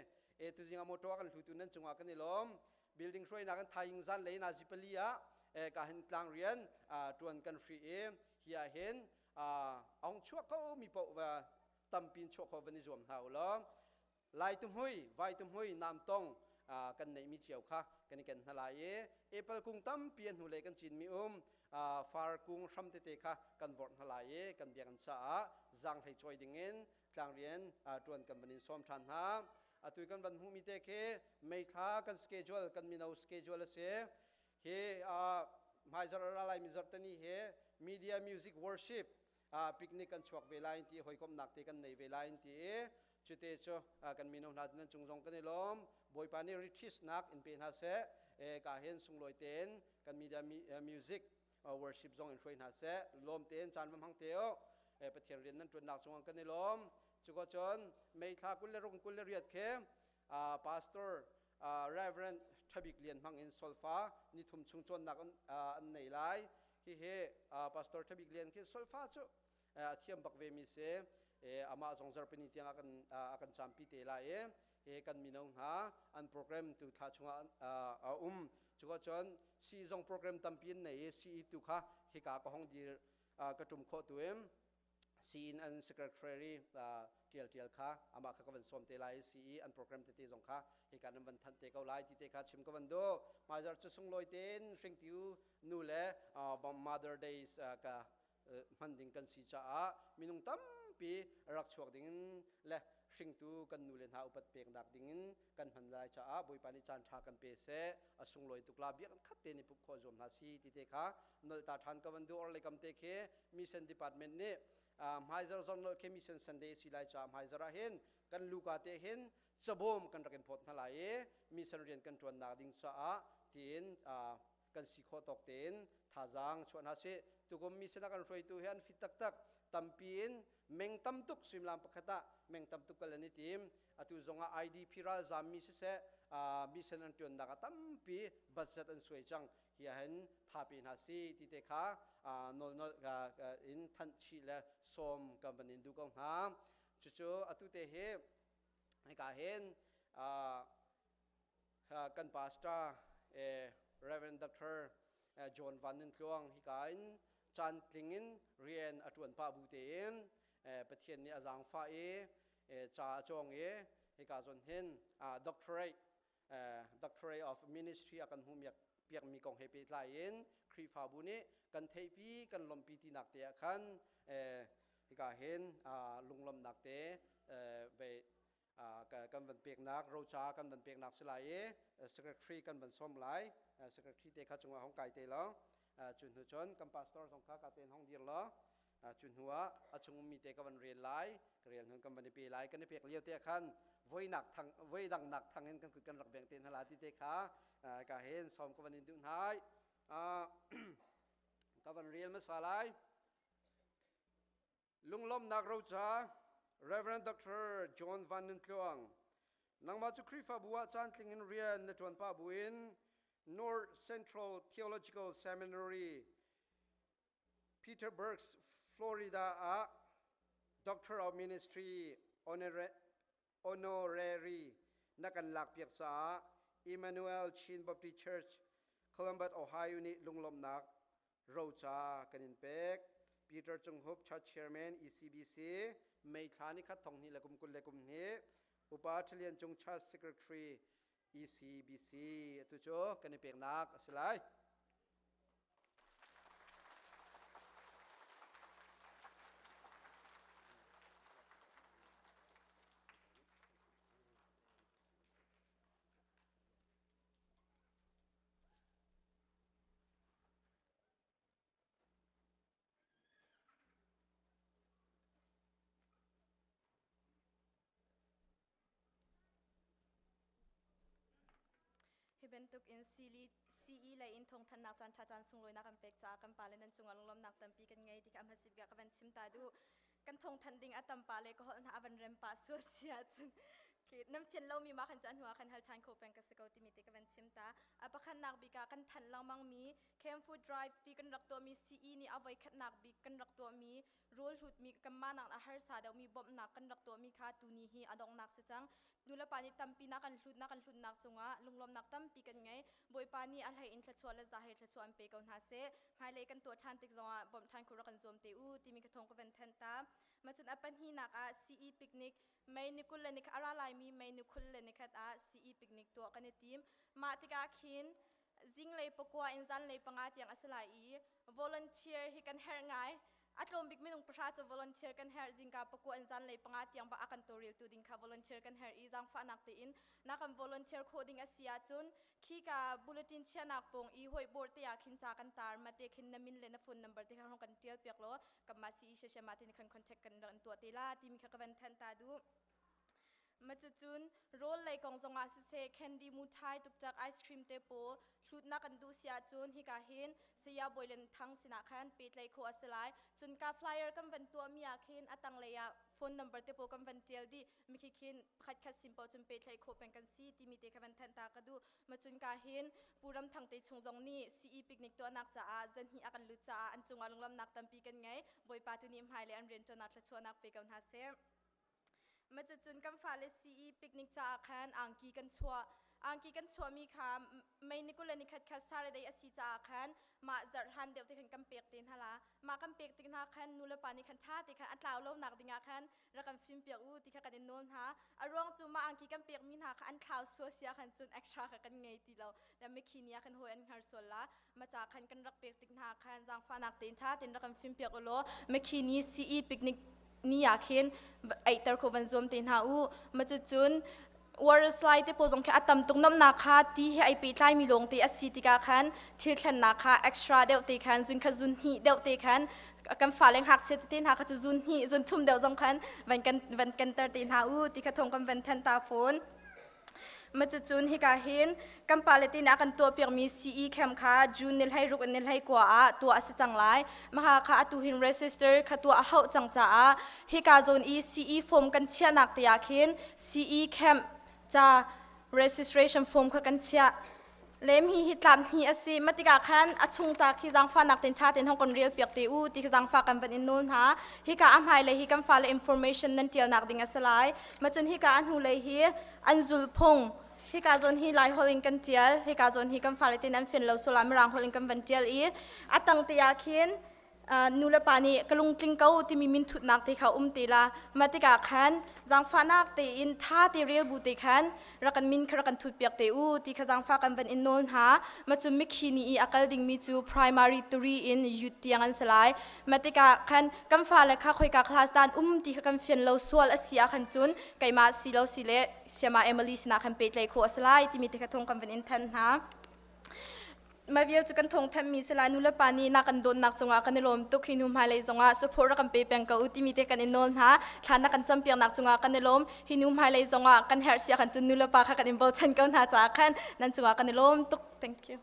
e. Tuzing ah motor kan hlutu nan cungah kan i lawm. Building hruainak kan thaing zan lei nazi pali ah ka hin tlang rian tuan kan hri i hi ah hin ong chuak ko mi paoh va tampin chuak kho van i zuam hna u law. Lai tuhmui, vai tuhmui, namtong kan neihmi cio kha kan i ken hna lai i apple kung tampi a hnulei kan cinmi um far kung hram tete kha kan vorh hna lai i kan biakinn caah zaanghlei cawi dingin tlangrian ṭuan kan van in sawm ṭhan hna. Atu kan van hmuhmi te khi May thla kan schedule, kan mino schedule a si. Hi hmaizarh a ra lai mi zarhteni hi media music worship picnic kan chuak ve lai ti, hawikomhnak te kan nei ve lai ti i cute cu kan mino hna nan cung zong kan i lawm. Bawipa nih retreat in pe hna seh, ka hin sunglawi tein kan media music worship zong in hruai hna seh. Lawm tein caan va hmang te u. Pathian rian nan ṭuannak cungah kan i lawm. Cuko cun May thla 26 28 khi pastor Reverend Thabik Lian hmang in solfa nithum chung cawnnak an nei lai. Hihi pastor Thabik Lian khi solfa cu a thiam bak ve mi si. Amah zong zarpini tiang a kan campi te lai i he kan mino hna an program tu thla chungah a um. Cuka cun si zong program tampi an nei i si tu kha hika ka hong dir ka tum khawh tu in si in an secretary tial tial kha amah kha ka van sawm te lai si i an program tete zong kha hika nan van thanh te ko lai ti te kha chim ka van du. Hmaizar cu sunglawi tein hringtiu nu le Mother Days ka hman ding kan si caah minung tampi rak chuak ding in le hringtu kan nu le hna upat peknak ding in kan hman lai caah Bawipa nih caan ṭha kan pe seh. A sunglawi tuk la biak khat te ni pup khawh zuam hna si ti te kha nolh ta ṭhan ka van duh. Or le kam te khi mission department nih hmaizar zong nolh khi mission Sunday si lai caah hmaizar ah hin kan luka te hin cabawm kan rak in phawt hna lai i mission rian kan ṭuannak ding caah tiin kan si khawh tawk tein thazaang chuah hna sih. Tukum mi sinah kan hruaitu hi an fit taktak, tampi in meng tam tuk, suimilam pakhat ah meng tam tuk kal an i tim. Atu zongah IDP ralzaam mi siseh mission an ṭuannak ah tampi budget an suai cang. Hi ah hin thape hna si ti te kha nawlnolh in thanh chih le sawm kan van in duh ko hna. Cucu atu te hi hika hin kan pastor Reverend Dr. John Van Nun Tluang hika in caan tling in rian a ṭuan pah bu tein Pathian nih a zaangfah i ca a cawng i hika zawn hin doctorate of ministry a kan hmuh piakmi kong he pehtlai in Khrihfabu nih kan theihpi kan lawmhpi tinak te ah khan hika hin lunglawmhnak te ve kan van peknak roca kan van peknak si lai i secretary kan van sawm lai. Secretary te kha cungah hong kai te law, cu hnu cun kan pastor zong kha ka ten hong dir law, cu hnu ah a chung ummi te ka van rel lai. Ka rel hnu kan van i pe lai. Kan i pek lio te khan voinak thang voi dang nak thang in kan kut kan rak beng te hna la ti te kha ka hen sawm ka van in duh hnai. Ka van rel hmasa lai. Lunglawmhnak roca Reverend Dr. John Van Nun Tluang, nangmah cu Khrihfabu ah caantling in rian na ṭuan pah buin North Central Theological Seminary, Petersburg, Florida ah Doctor of Ministry honorary na kan lakpiak caah Emmanuel Chin Baptist Church, Columbus, Ohio nih lunglawmhnak roca kan in pek. Peter Cung Hup, Church Chairman, ECBC, May thla ni khat 2021. Upa Thalian Cung, Church Secretary. ECBC atu cu kan i peknak a si lai. Hi bantuk in CE lei in thawngthanhnak caan ṭha caan sunglawi na kan pek caah kan pale nan cungah lunglawmhnak tampi kan ngei ti kha a hmasik bik ah ka van chim ta duh. Kan thawngthanh ding a tam pah le ka holh hna a van rem pah sual si ahcun nan fian lomi mah khan cu a hnu ah khan hal ṭhan kho peng ka si ko timi te ka van chim ta. A pakhatnak bik ah kan thanh lengmang mi Camp Food Drive ti kan rak tuahmi CE nih a voikhatnak bik kan rak tuahmi rawl hlutmi kanmah nak a harsa deuhmi bawmhnak kan rak tuahmi kha tuni hi a donghnak si cang. Nulepa nih tampi na kan hlut na kan hlutnak cungah lunglawmnak tampi kan ngei. Bawipa nih a hlei in thluachuah le za he thluachuah an pe ko hna seh. Hmailei kan tuah ṭhan tik zongah bawmh ṭhan khu rak kan zuam te u timi ka thawng ka van thanh ta. Macun a pahnihnak ah CE picnic May ni 20 le ni a ra laimi May ni 21 ah CE picnic tuah kan i tim. Mah tikah khin zinglei 9 in zanlei 5 tiang a si lai i volunteer hi kan herh ngai. A tlawm bik minung 10 cu volunteer kan herh. Zingka 9 in zanlei 5 tiang bak a kan tawlreltu ding kha volunteer kan herh i zaangfahnak tein na kan volunteer khawh ding a si ahcun khika bulletin chiahnak pawng i whiteboard te ah khin ca kan tar mate khin na min le na phone number te kha hong kan tial piak law kanmah CE sheshe ma tin khan contact kan rak in tuah te la timi kha ka van thanh ta duh. Ma cucun rawl lei kong zongah siseh candy muthai tukcak ice cream te pawl hlutnak kan duh si ahcun hika hin saya Bawilen Thang sinah khan pehtlaih khawh a si lai. Cun ka flyer kan van tuahmi ah khin a tanglei ah phone number te pawl kan van tial dih. Mikhi khin pakhat khat sin paoh cun pehtlaih khawh peng kan si timi te kha van thanh ta ka duh. Ma cun ka hin Pu Ram Thang te chung zong nih CE picnic tuahnak caah zanhnih a kan lut caah an cungah lunglawmhnak tampi kan ngei. Bawipa tu nih hmailei an rianṭuannak thluachuahnak pe ko hna seh. Cucun kan fale CE picnic caah khan angki kan chuah. Angki kan chuahmi kha May ni 21 kha Saturday a si caah khan mah zarh hlan deuh te khan kan pek te hna la. Mah kan pek tik hna khan nu le pa nih khan ṭha te khan a tlau lo nak ding ah khan rak kan fim piak u ti kha kan in nawl hna. A ruang cu mah angki kan pekmi hna kha an thlau sual si ah khan cun extra kha kan ngei ti lo. Le mikhi ni ah khan hawi an hngar sual la. Ma ca khan kan rak pek tik hna khan zaangfahnak tein ṭha tein rak kan fim piak u law mikhi ni CE picnic ni ah khin eiter kho van zuam te hna u. Ma cucun water slide te pawl zong khi a tam tuk nomnak kha ti he ai pehtlai mi lawng te a si tikah khan thil thlennak kha extra deuh te khan zun khat zun hnih deuh te khan kan fale ngakchia tete hna kha cu zun hnih zun thum deuh zong khan van kan van kan ter te hna u ti kha thong kan van than ta fawn. Ma cucun hika hin kan pale te nih a kan tuahpiakmi CE camp kha June ni 16 in ni 19 ah tuah a si cang lai. Maha kha atu hin register kha tuah a hauh cang caah hika zawn i CE form kan chiahnak te ah khin CE camp ca registration form kha kan chiah. Lem hi hi tlam hi a si. Ma tikah khan a chung ca khi zaangfahnak ten ṭha ten hong kan rel piak te u ti khi zaangfah kan van in nawl hna. Hika a hmailei hi kan fale information nan ṭialnak ding a si lai. Ma cun hika a hnulei hi an zulphung hika zawn hi Lai holh in kan ṭial. Hika zawn hi kan fale ten an fian lo sual ah Mirang holh in kan van ṭial i a tang te ah khin nu le pa nih ka lungtling ko timi minthutnak te kha um te la. Mah tikah khan zaangfahnak tein ṭha te rel bu te khan rak kan min kha rak kan thut piak te u ti kha zaangfah kan van in nawl hna. Mah cu mikhi ni i a kal dingmi cu primary 3 in youth tiang an si lai. Mah tikah khan kan fale kha khoika class dan um ti kha kan fian lo sual a si ah khan cun keimah si lo si le Siama Emily sinah khan pehtlaih khawh a si lai timi te kha thong kan van in than hna. Mah vial cu kan thawng thanhmi si lai. Nulepa nih na kan dawtnak cungah kan i lawm tuk. Hi hnu hmailei zongah support rak kan pe peng ko u timi te kan i nawl hna. Thla na kan campiaknak cungah kan i lawm. Hi hnu hmailei zongah kan herh sia khan cun nulepa kha kan in bochan ko hna caah khan nan cungah kan i lawm tuk. Thank you.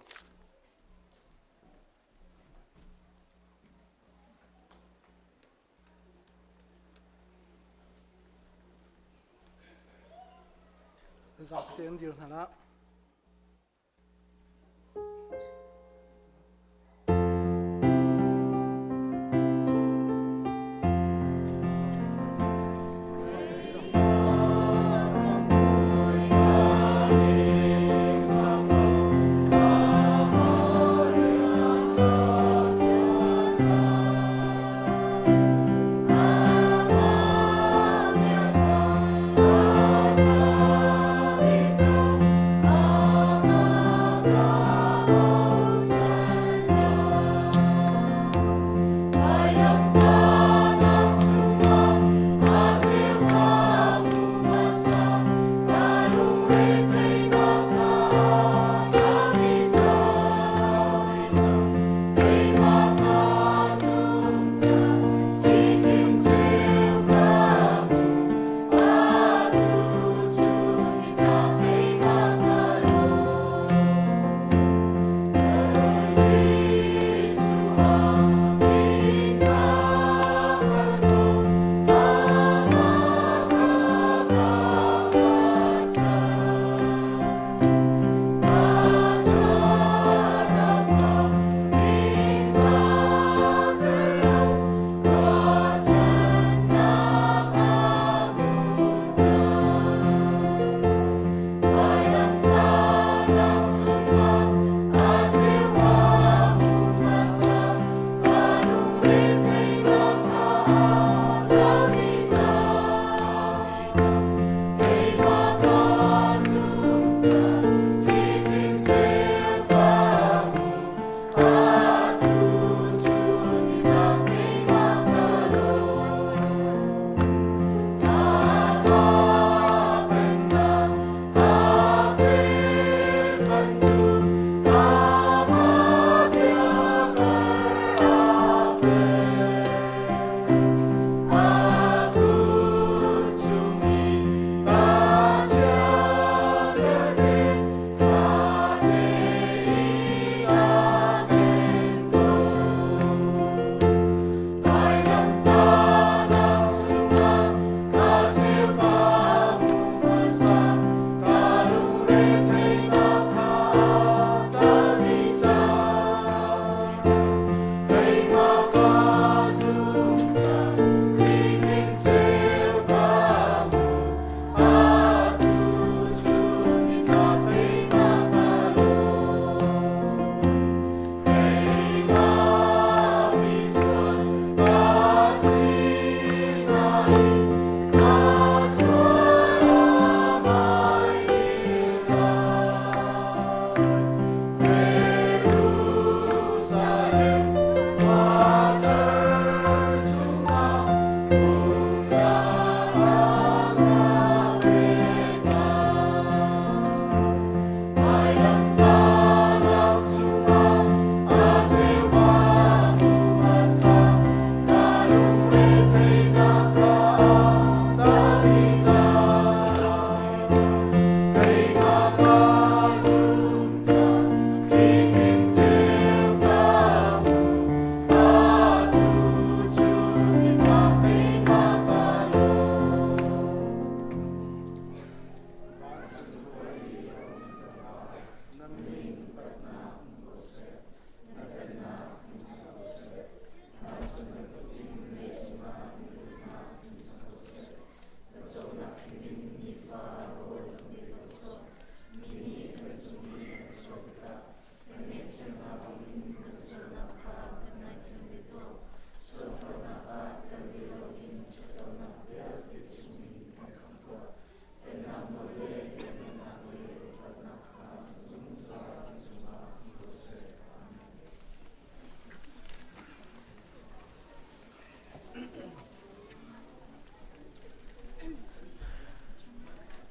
Zapi te an dir hna la.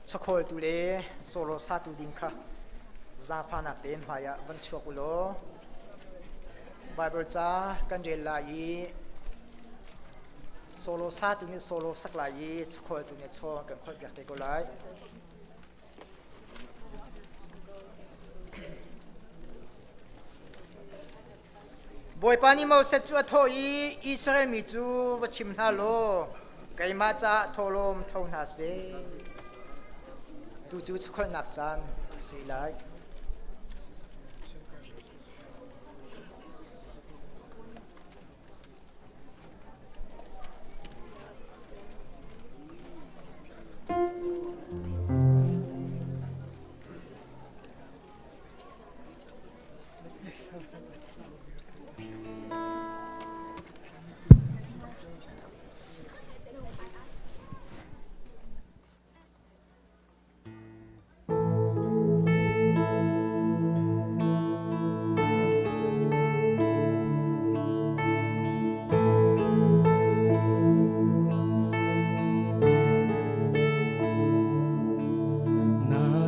Chakhawltu le sawraw satu ding kha zaangfahnak tein hmaiah van chuak u law Baibal ca kan rel lai i solo satu nih solo sak lai i chakhawltu nih chaw kan kholhpiak te ko lai. Bawipa nih Moses cu a thawh i Israel mi cu va chim hna law keimah caah thawhlawm tho hna seh. Tu cu chakholhnak caan a si lai.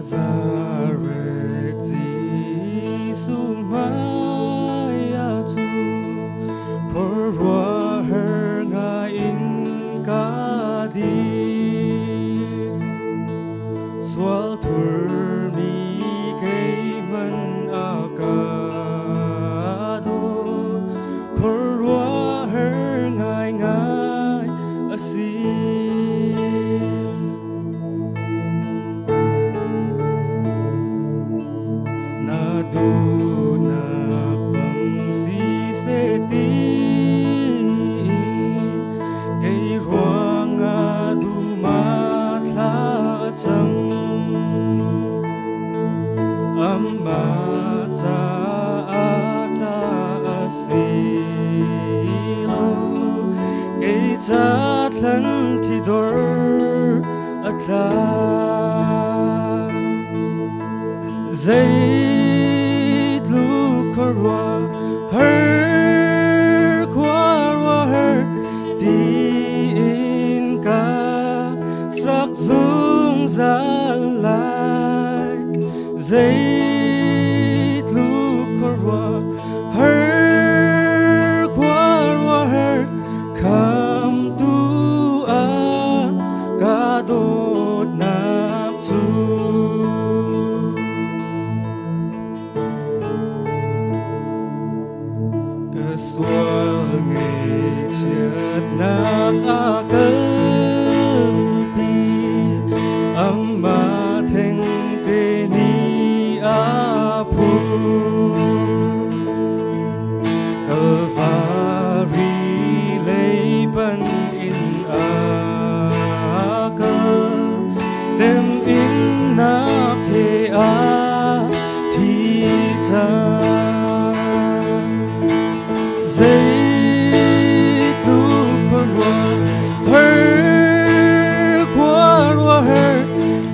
Nazareth Jesuh hmai ah cun khuaruahhar ngai in ka dir. Sual thurmi keihmanh a ka daw, khuaruahhar ngaingai a si. Na duhnak bang siseh tiin kei ruangah duma thla a cam. Amah caah ta a si lo, kei ca thlan thi dor a tla. Zeitluk khuaruah har khuaruah har tiin ka sak zungzal lai. Zeitluk khuaruah har khuaruah har khamtu a ka dawtnak cu. Ka sual ngaihchiatnak a kalpi, amah thengte nih a phur. Kalvari lei pan in a kal, temhinnak he a thi cang. Zeitluk khuaruah har khuaruah har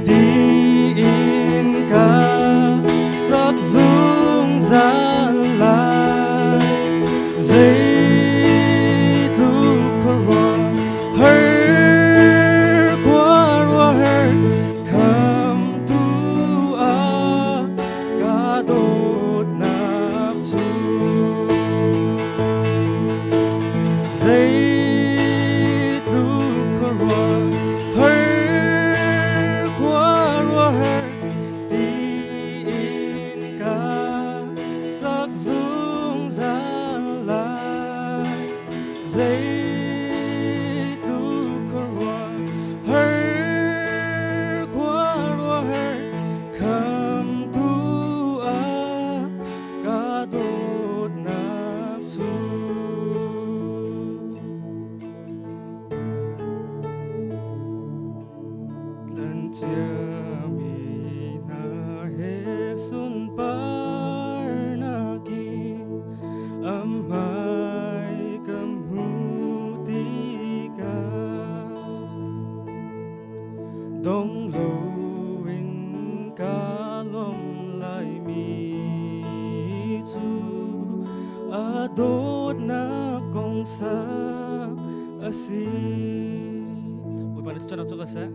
tiin ka sak zungzal lai. Zeitluk khuaruah har khuaruah har khamtu a ka dawtnak cu. Zeitluk khuaruah har khuaruah har tiin ka sak zungzal lai. Zeitluk khuaruah har khuaruah har khamtu a ka dawtnak cu. Tlanciami hna he sunparnak in a hmai ka hmuh tikah dong loin ka lawm laimi cu a dawtnak kong sak a si. Bawipa nih canak cu ka seh.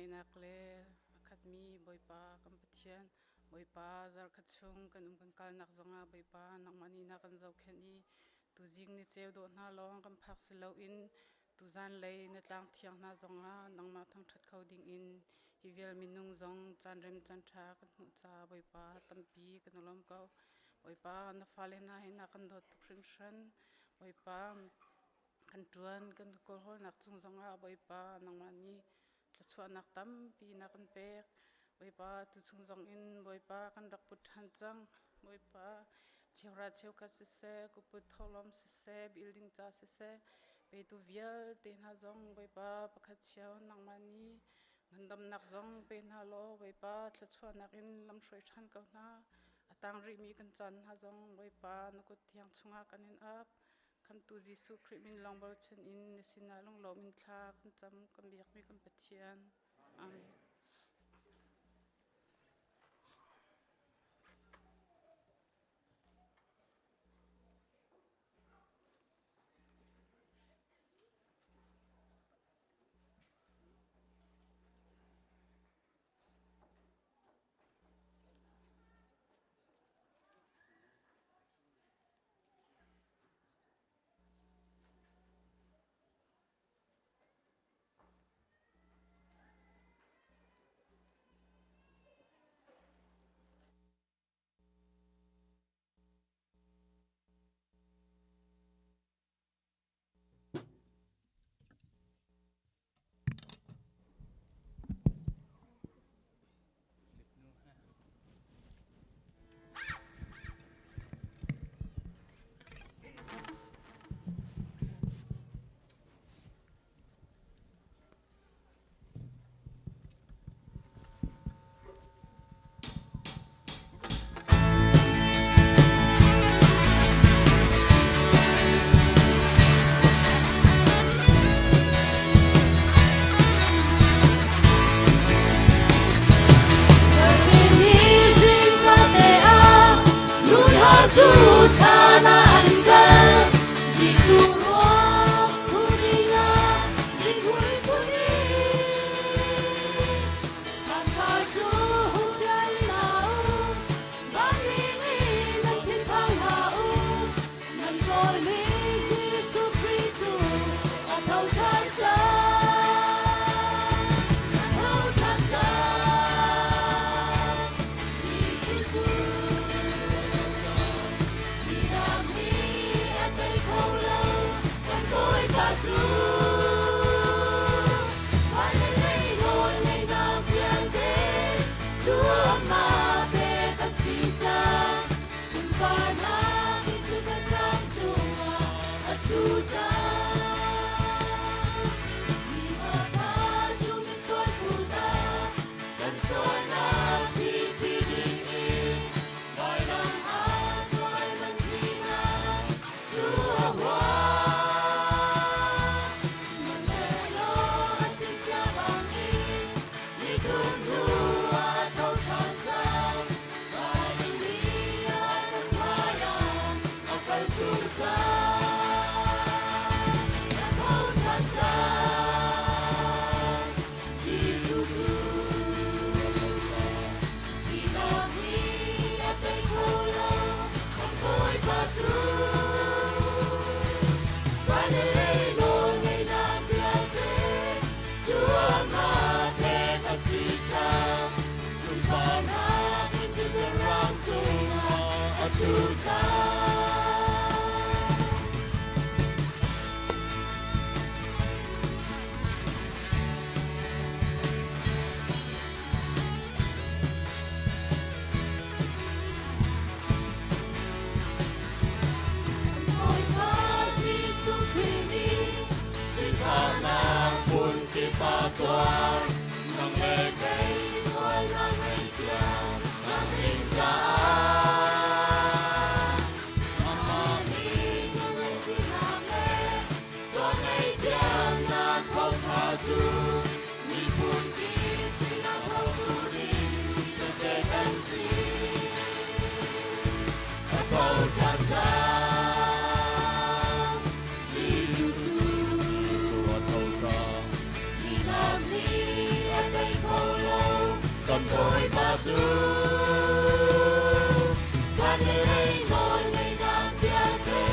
Velngeihnak le a khatmi Bawipa kan Pathian, Bawipa zarkhat chung kan um kan kalnak zongah Bawipa nangmah nih na kan zohkhenh i tuzing ni ceu dawh hna lawng kan phak si loin tuzan lei na tlang thiang hna zongah nangmah thangṭhat kho dingin hi vial minung zong caan rem caan ṭha kan hmuh ca Bawipa tampi kan i lawm ko. Bawipa na fale hna hi na kan dawt tuk hringhran. Bawipa kan ṭuan kan kawlhawlnak cung zongah Bawipa nangmah nih thluachuahnak tampi na kan pek. Bawipa tuchung zongin Bawipa kan rak put ṭhan cang. Bawipa cheuhra cheukhat siseh, kuput tholawm siseh, building ca siseh, petu vialte hna zong Bawipa pakhat cio nangmah nih ngandamnak zong pe hna law Bawipa thluachuahnak in lamhruai ṭhan ko hna. A tang rihmi kan caan hna zong Bawipa na kut thiang chungah kan in ap. Khamtu Jesuh Khrih min lawng bochan in na sinah lunglawm in thla kan cam kan biakmi kan Pathian. Amen. cu. Van le lei nawl ngeihnak vialte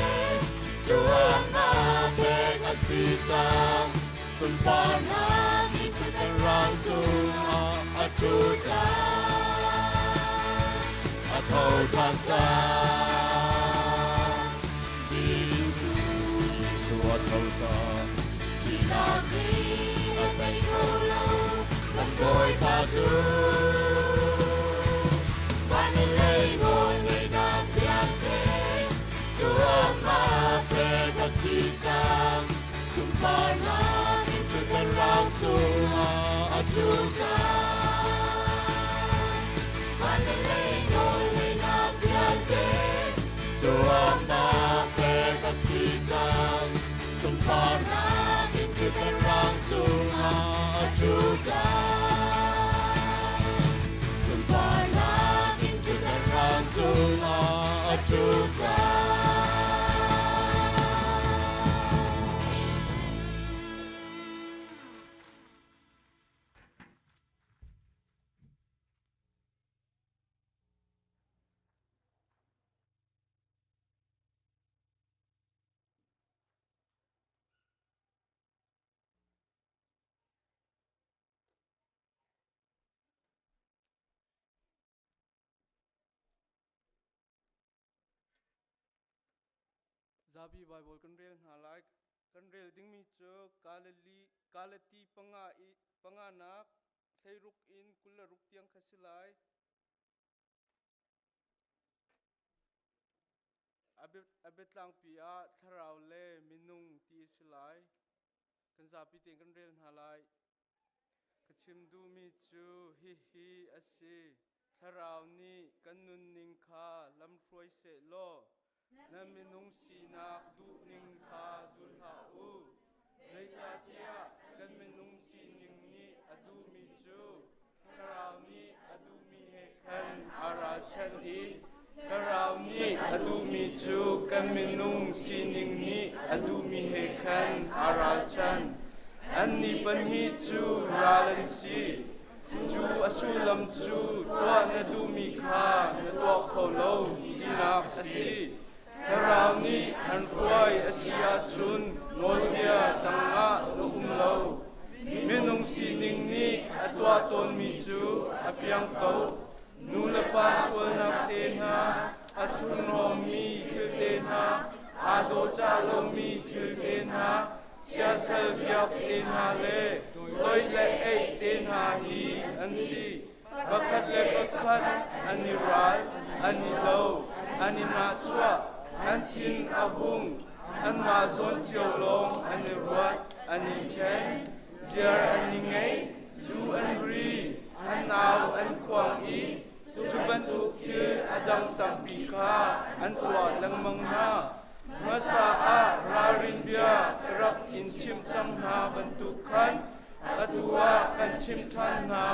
cu amah pek a si cang. Sunparnak in ṭhutdan rang cungah a ṭhu cang. A tho ṭhan cang. Jesuh, Jesuh a tho cang. Thihnak nih a tei kho lo. Kan Bawipa cu. Van le lei nawl ngeihnak vialte cu amah pek a si cang. Sunparnak in ṭhutdan rang cungah a ṭhu cang. Van le lei nawl ngeihnak vialte cu amah pek a si cang. Sunparnak in ṭhutdan rang cungah a ṭhu cang. Sunparnak in ṭhutdan rang cungah a ṭhu cang. Zapi Bible kan rel hna lai. Kan rel dingmi cu Galili Galati panga i panganak hleiruk in 26 tiang kha si lai. A biatlangpi ah thlarau le minung ti a si lai. Kan zapi tein kan rel hna lai. Ka chim duhmi cu hihi a si. Thlarau nih kan nunning kha lamhruai sehlaw nan minung sinak duhning kha zul hlah u. Zeicahtiah kan minung sining nih a duhmi cu Thlarau nih a duhmi he khan aa ralchanh i Thlarau nih a duhmi cu kan minung sining nih a duhmi he khan aa ralchan. Annih pahnih cu ral an si. Cu a sullam cu tuah na duhmi kha na tuah kho lo tinak a si. Thlarau nih an hruai a si ahcun nawlbia tangah na um lo. Minung sining nih a tuah tawnmi cu a fiang ko. Nu le pa sualnak te hna, a thurhnawmmi thil te hna, aa dawhcah lomi thil te hna, siasal biak te hna le toih le eih te hna hi an si. Pakhat le pakhat an i ral, an i lo, an i nahchuah, an thin a hung, anmah zawn cio lawng an i ruat, an i ṭhen, ziar an i ngei, zu an ri, an au an khuang i cu bantuk thil a dang tampi kha an tuah lengmang hna. Hmasa ah ralrin bia ka rak in chimh cang hna bantuk khan atu ah kan chimh ṭhan hna.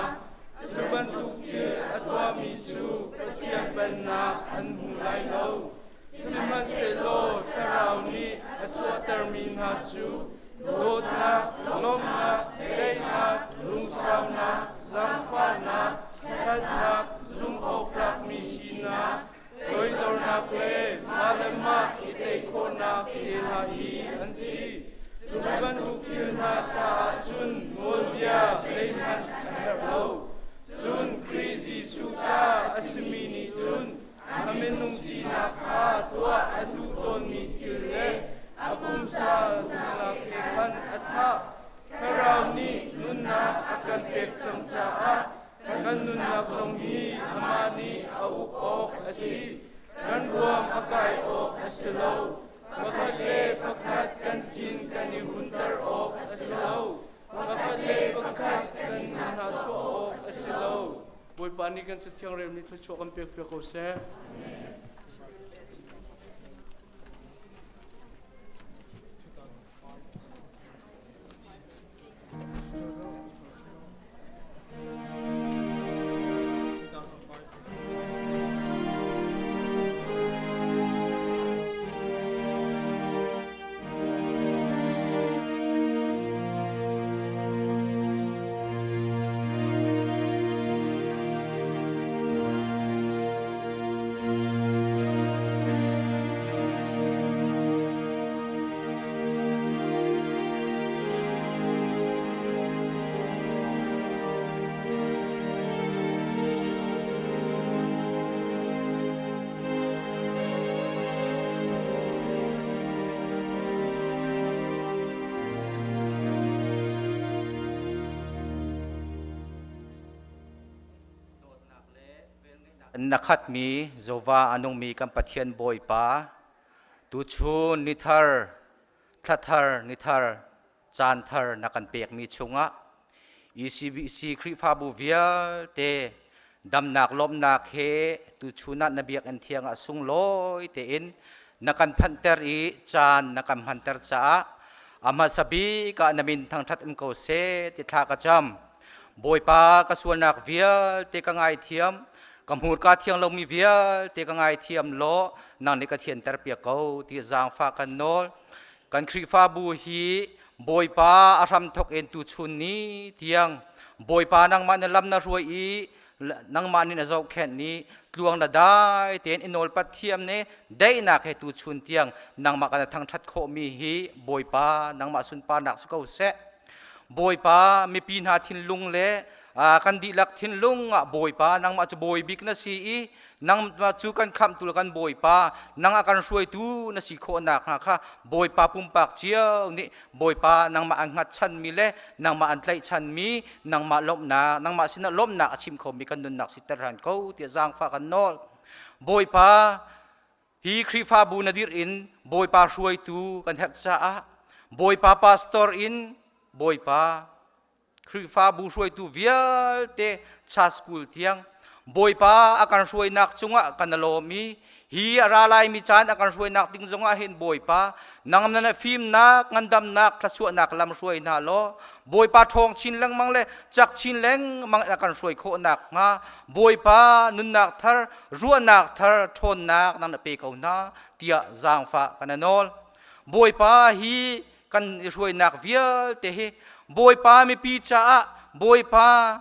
Cu bantuk thil a tuahmi cu Pathian pennak an hmu lai lo. Sihmanhsehlaw Thlarau nih a chuahtermi hna cu dawtnak, lawmhnak, daihnak, lungsaunak, zaangfahnak, ṭhatnak, zumhawktlakmi sinak, toidornak le mah le mah i tei khawhnak te hna hi an si. Cu bantuk thil hna caah cun nawlbia zeihmanh a herh lo. Cun Khrih Jesuh ta a simi nih cun a minung sinak kha tuah a duh tawnmi thil le a pumsa duhnak he khan a thah. Thlarau nih nunnak a kan pek cang caah kan nunnak zong hi amah nih a uk awk a si. Kan ruam a kai awk a si lo. Pakhat le pakhat kan thin kan i hunter awk a si lo. Pakhat le pakhat kan hnachuah awk a si lo. Bawipa nih kan cathiang relmi thluachuah kan pek piak ko seh. Na khatmi Jehovah a nungmi kan Pathian Bawipa, tuchun ni thar, thla thar, ni thar, caan thar na kan pekmi chungah ECBC Khrihfabu vialte damnak lawmhnak he tuchun ah na biakinn thiang ah sunglawi tein na kan phanhter i caan na kan hmanter caah a hmasa bik ah na min thangṭhat um ko seh ti thla ka cam. Bawipa ka sualnak vialte ka ngaithiam, ka hmurka thiang lomi vialte ka ngaithiam law nang nih ka thianter piak ko ti zaangfah kan nawl. Kan Khrihfabu hi Bawipa a hramthok in tuchun ni tiang Bawipa nangmah na lam na hruai i nangmah nih na zohkhenh i tluang na dai tein i nawlpat thiam ne daihnak he tuchun tiang nangmah kan thangṭhat khawhmi hi Bawipa nangmah sunparnak si ko seh. Bawipa mipi hna thinlung le kan dihlak thinlung ah Bawipa nangmah cu bawi bik na si i nangmah cu kan khamhtu le kan Bawipa nang a kan hruaitu na si khawh nakhnga kha Bawipa pumpak cio nih Bawipa nangmah an hngatchanmi le nangmah an tlaihchanmi nangmah lawmhnak nangmah sinah lawmhnak a chim khomi kan nunnak siter hran ko tiah zaangfah kan nawl. Bawipa Hi Khrihfabu na dirh in Bawipa hruaitu kan herh caah Bawipa pastor in Bawipa Khrihfabu hruaitu vialte cha school tiang Bawipa a kan hruainak cungah kan lawm i hi a ra laimi caan a kan hruainak ding zongah hin Bawipa nang na fimnak ngandamnak thluachuahnak lam hruai hna law Bawipa ṭhawng chin lengmang le cak chin lengmang in a kan hruai khawh nakhnga Bawipa nunnak thar ruahnak thar ṭhawnnak nang na pe ko hna tiah zaangfah kan nawl. Bawipa hi kan i hruainak vialte hi Bawipa mipi caah Bawipa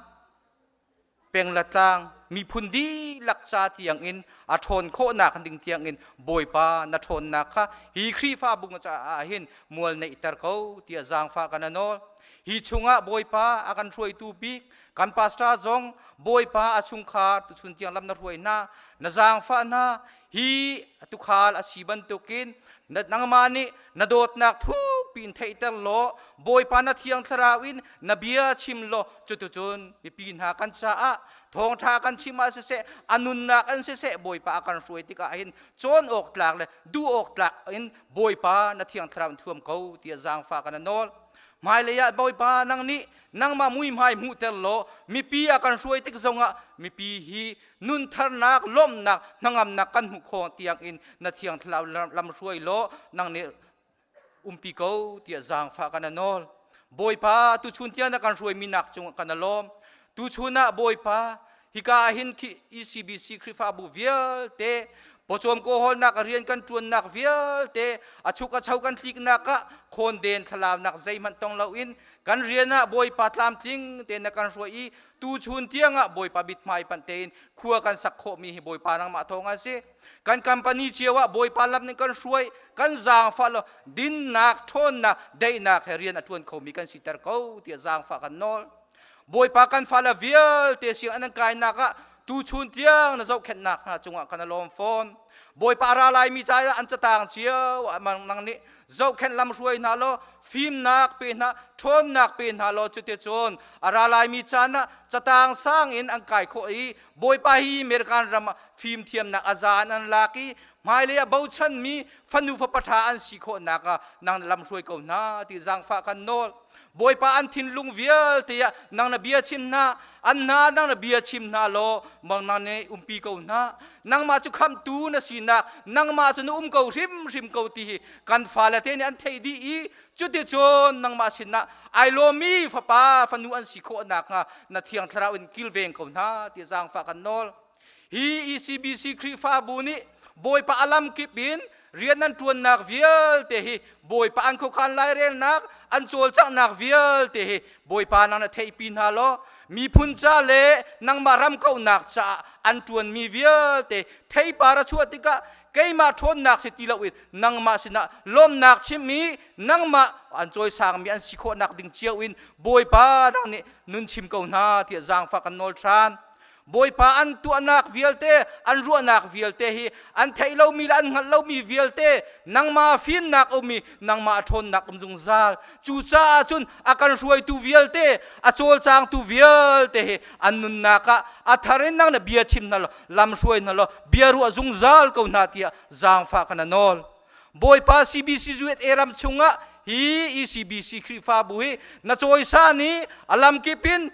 peng le tlang miphun dihlak ca tiangin a ṭhawn khawhnak ding tiangin Bawipa na ṭhawnnak kha hi Khrihfabu caah hin mual neihter ko tiah zaangfah kan nawl. Hi chungah Bawipa a kan hruaitu bik kan pastor zong Bawipa a chungkhar tuchun tiang lam na hruai hna na zaangfah hna hi tukhal a si bantukin nangmah nih na dawtnak thukpi in theihter law Bawipa na thiang thlarau in na bia chim law cutucun mipi hna kan caah thawngṭha kan chim ah siseh a nunnak an siseh Bawipa a kan hruai tikah hin cawn awk tlak le duh awk tlak in Bawipa na thiang thlarau in thuam ko tiah zaangfah kan nawl hmailei ah Bawipa nang nih nangmah muihmai hmuhter law mipi a kan hruai tik zongah mipi hi nuntharnak lawmhnak hnangamnak kan hmuh khawh tiang in na thiang thlarau lam hruai law nang nih umpi ko tiah zaangfah kan nawl Bawipa tuchun tiang na kan hruaimi nak cungah kan lawm tuchun ah Bawipa hika ah hin ECBC Khrihfabu vialte pawcawm kawhawlnak rian kan ṭuannak vialte a chuk a cho kan tliknak ah khawnden thlalaunak zeihmanh tong loin kan rian ah Bawipa tlamtling tein na kan hruai i tuchun tiangah Bawipa mithmai panh tein khua kan sak khawhmi hi Bawipa nangmah thawng an si kan company cio ah Bawipa lam nih kan hruai kan zaangfah lo dinnak ṭhawnnak daihnak he rian a ṭuan khomi kan siter ko tiah zaangfah kan nawl Bawipa kan fale vialte siang an kainak ah tuchun tiang na zohkhenhnak hna cungah kan lawm fawn Bawipa ra laimi ca an catang cio nang nih zohkhenh lam hruai hna law fimnak pe hna ṭhawnnak pe hna law cuticun a ra laimi caan ah catang sang in an kai khawh i Bawipa hi American ram ah fimthiamnak a za in an lak i hmailei ah bochanmi fanu fapa ṭha an si khawhnak ah nang na lam hruai ko hna ti zaangfah kan nawl Bawipa an thinlung vialte ah nang na bia chim hna an hna nang na bia chim hna law mang nang nih umpi ko hna nangmah cu khamhtu na sinak nangmah cu na um ko hrimhrim ko ti hi kan fale te nih an theih dih i cuticun nangmah sinah ai lawmmi fapa fanu an si khawh nakhnga na thiang thlarau in kilveng ko hna ti zaangfah kan nawl Hi ECBC Khrihfabu nih Bawipa a lamkip in rian an ṭuannak vialte hi Bawipa an khuakhan lairelnak an cawlcanghnak vialte hi Bawipa nang na theihpi hna law miphun ca le nangmah ram kauhnak caah an ṭuanmi vialte theipar a chuah tikah keimah ṭhawnnak si ti loin nangmah sinah lawmnak chim i nangmah an cawisangmi an si khawhnak ding cio in Bawipa nang nih nun chim ko hna tiah zaangfah kan nawl ṭhan. Bawipa an tuahnak vialte, an ruahnak vialte hi an theih lomi le an hngalh lomi vialte nangmah fimnak ummi nangmah ṭhawnnak um zungzal. Cucaah cun a kan hruaitu vialte, a cawlcangtu vialte hi an nunnak ah a thar in nang na bia chim hna law, lam hruai hna law, bia ruah zungzal ko hna tiah zaangfah kan nawl. Bawipa CBC USA ram chungah hi ECBC Khrihfabu hi na cawisan i a lamkip in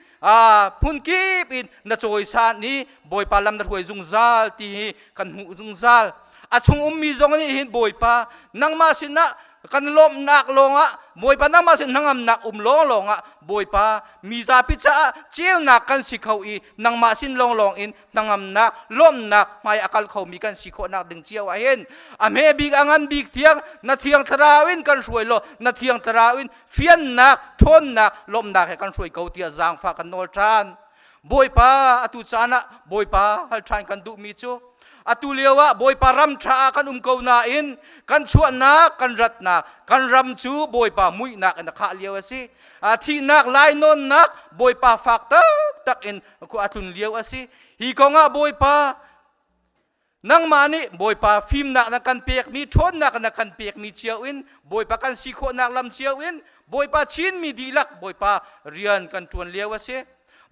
phun kip in na cawisan i Bawipa lam na hruai zungzal ti hi kan hmuh zungzal. A chung ummi zong nih hin Bawipa nangmah sinah kan lawmhnak lawngah Bawipa nangmah sin hnangamnak um lawng lawngah Bawipa mi zapi caah ceunak kan si kho i nangmah sin lawnglawng in hnangamnak lawmhnak hmai a kal khomi kan si khawhnak ding cio ah hin a hme bik a ngan bik thiang na thiang thlarau in kan hruai law na thiang thlarau in fiannak ṭhawnnak lawmhnak he kan hruai ko tiah zaangfah kan nawl ṭhan. Bawipa, atu caan ah Bawipa hal ṭhan kan duhmi cu atu lio ah Bawipa ram ṭha ah kan um ko nain kan chuahnak kan ratnak kan ram cu Bawipa muihnak in a khah lio a si. Thihnak lainawnnak Bawipa fak taktak in khua a tlun lio a si. Hi kong ah Bawipa nangmah nih Bawipa fimnak na kan pekmi ṭhawnnak na kan pekmi cio in Bawipa kan si khawhnak lam cio in Bawipa Chinmi dihlak Bawipa rian kan ṭuan lio a si.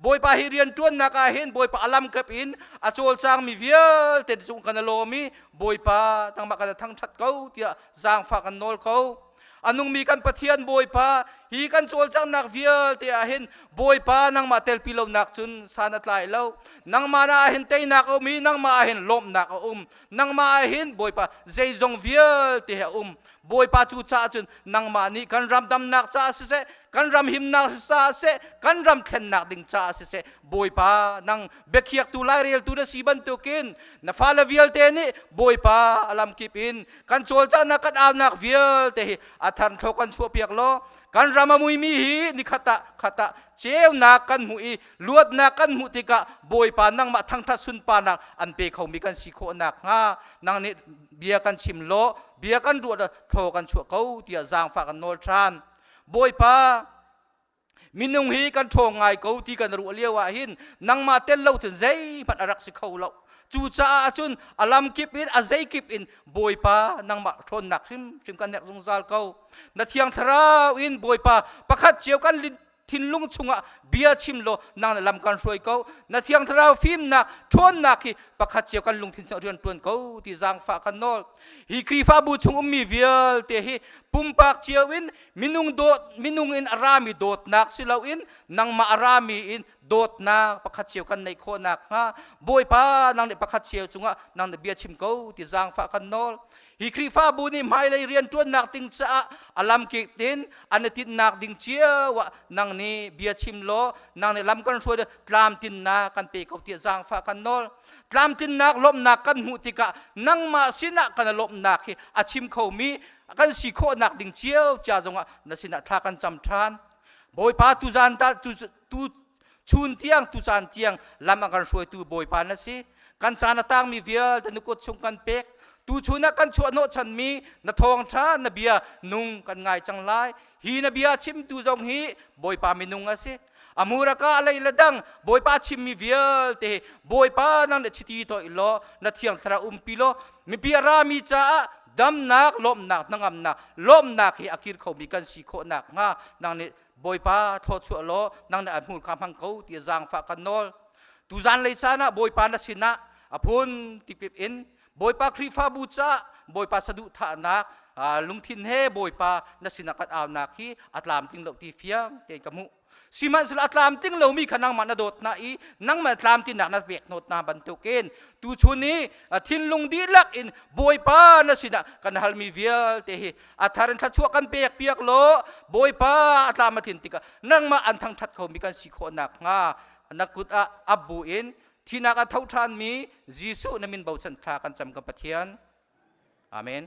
Bawipa hi rian ṭuannak ah hin Bawipa a lamkap in a cawlcangmi vialte cung kan lawm i Bawipa nangmah kan thangṭhat ko tiah zaangfah kan nawl ko. A nungmi kan Pathian Bawipa hi kan cawlcanghnak vialte ah hin Bawipa nangmah telpi lonak cun san a tlai lo. Nangmah ah hin teinak a um i nangmah ah hin lawmhnak a um. Nangmah ah hin Bawipa zeizong vialte a um. Bawipa cu caah cun nangmah nih kan ram damnak caah siseh, kan ram himnak caah siseh, kan ram thlennak ding caah siseh, Bawipa nang biakhiaktu laireltu na si bantukin na fale vialte nih Bawipa a lamkip in kan cawlcanghnak kan aunak vialte hi a thar thlo kan chuahpiak law kan ram a muimi hi nikhat ah khat ah ceunak kan hmuh i luatnak kan hmuh tikah Bawipa nangmah thangthat sunparnak an pe khomi kan si khawh nakhnga nang nih bia kan chim law bia kan ruah thlaw kan chuah ko tiah zaangfah kan nawl ṭhan. Bawipa minung hi kan ṭhawng ngai ko ti kan ruah lio ah hin nangmah tel lo cun zeihmanh a rak si kho lo. Cucaah cun a lamkip in a zeikip in Bawipa nangmah ṭhawnnak hrimhrim kan herh zungzal ko. Na Thiang Thlarau in Bawipa pakhat cio kan thinlung chungah bia chim law nang na lam kan hruai ko. Na Thiang Thlarau fimnak ṭhawnnak hi pakhat cio kan lungthin chungah rian ṭuan ko ti zaangfah kan nawl. Hi Khrihfabu chung ummi vialte hi pumpak cio in minung dawt minung in a rami dawtnak si loin nangmah a rami in dawtnak pakhat cio kan neih khawh nakhnga Bawipa nang nih pakhat cio cungah nang nih bia chim ko ti zaangfah kan nawl. Hi Khrihfabu nih hmailei rianṭuannak ding caah a lamkip in an i tinhnak ding cio ah nang nih bia chim law nang nih lam kan hruai tlamtinnak kan pe ko tiah zaangfah kan nawl. Tlamtinnak lawmhnak kan hmuh tikah nangmah sinah kan lawmhnak hi a chim khomi kan si khawhnak ding cio cia zongah na sinah thla kan cam ṭhan. Bawipa tuzan ta tu tu chun tiang tu caan tiang lam a kan hruaitu Bawipa na si. Kan caan a tangmi vialte na kut chung kan pek. Tu chun ah kan chuah hnawhchanmi na thawngṭha na bia nung kan ngai cang lai. Hi na bia chimtu zong hi Bawipa minung a si. A muraka a lei le dang Bawipa chimmi vialte hi Bawipa nang nih chiti toih law na thiang thlarau umpi law mipi a rami caah damnak lawmhnak hnangamnak lawmhnak hi a kir khomi kan si khawh nakhnga nang nih Bawipa thluachuah law nang nih a hmurka hmang ko ti zaangfah kan nawl. Tu zanlei caan ah Bawipa na sinah a phun tipip in Bawipa Khrihfabu caah Bawipa saduhthahnak lungthin he Bawipa na sinah kan aunak hi a tlamtling lo ti fiang tein ka hmuh. Sihmanhsehlaw a tlamtling lomi kha nangmah na dawt hna i nangmah tlamtlinnak na pek hnawt hna bantukin tuchun i thinlung dihlak in Bawipa na sinah kan halmi vialte hi a thar in thluachuah kan pek piak law Bawipa a tlam a tlin tikah nangmah an thangṭhat khomi kan si khawh nakhnga na kut ah ap bu in Thinak a tho ṭhanmi Jesuh na min bochan thla kan cam kan Pathian. Amen.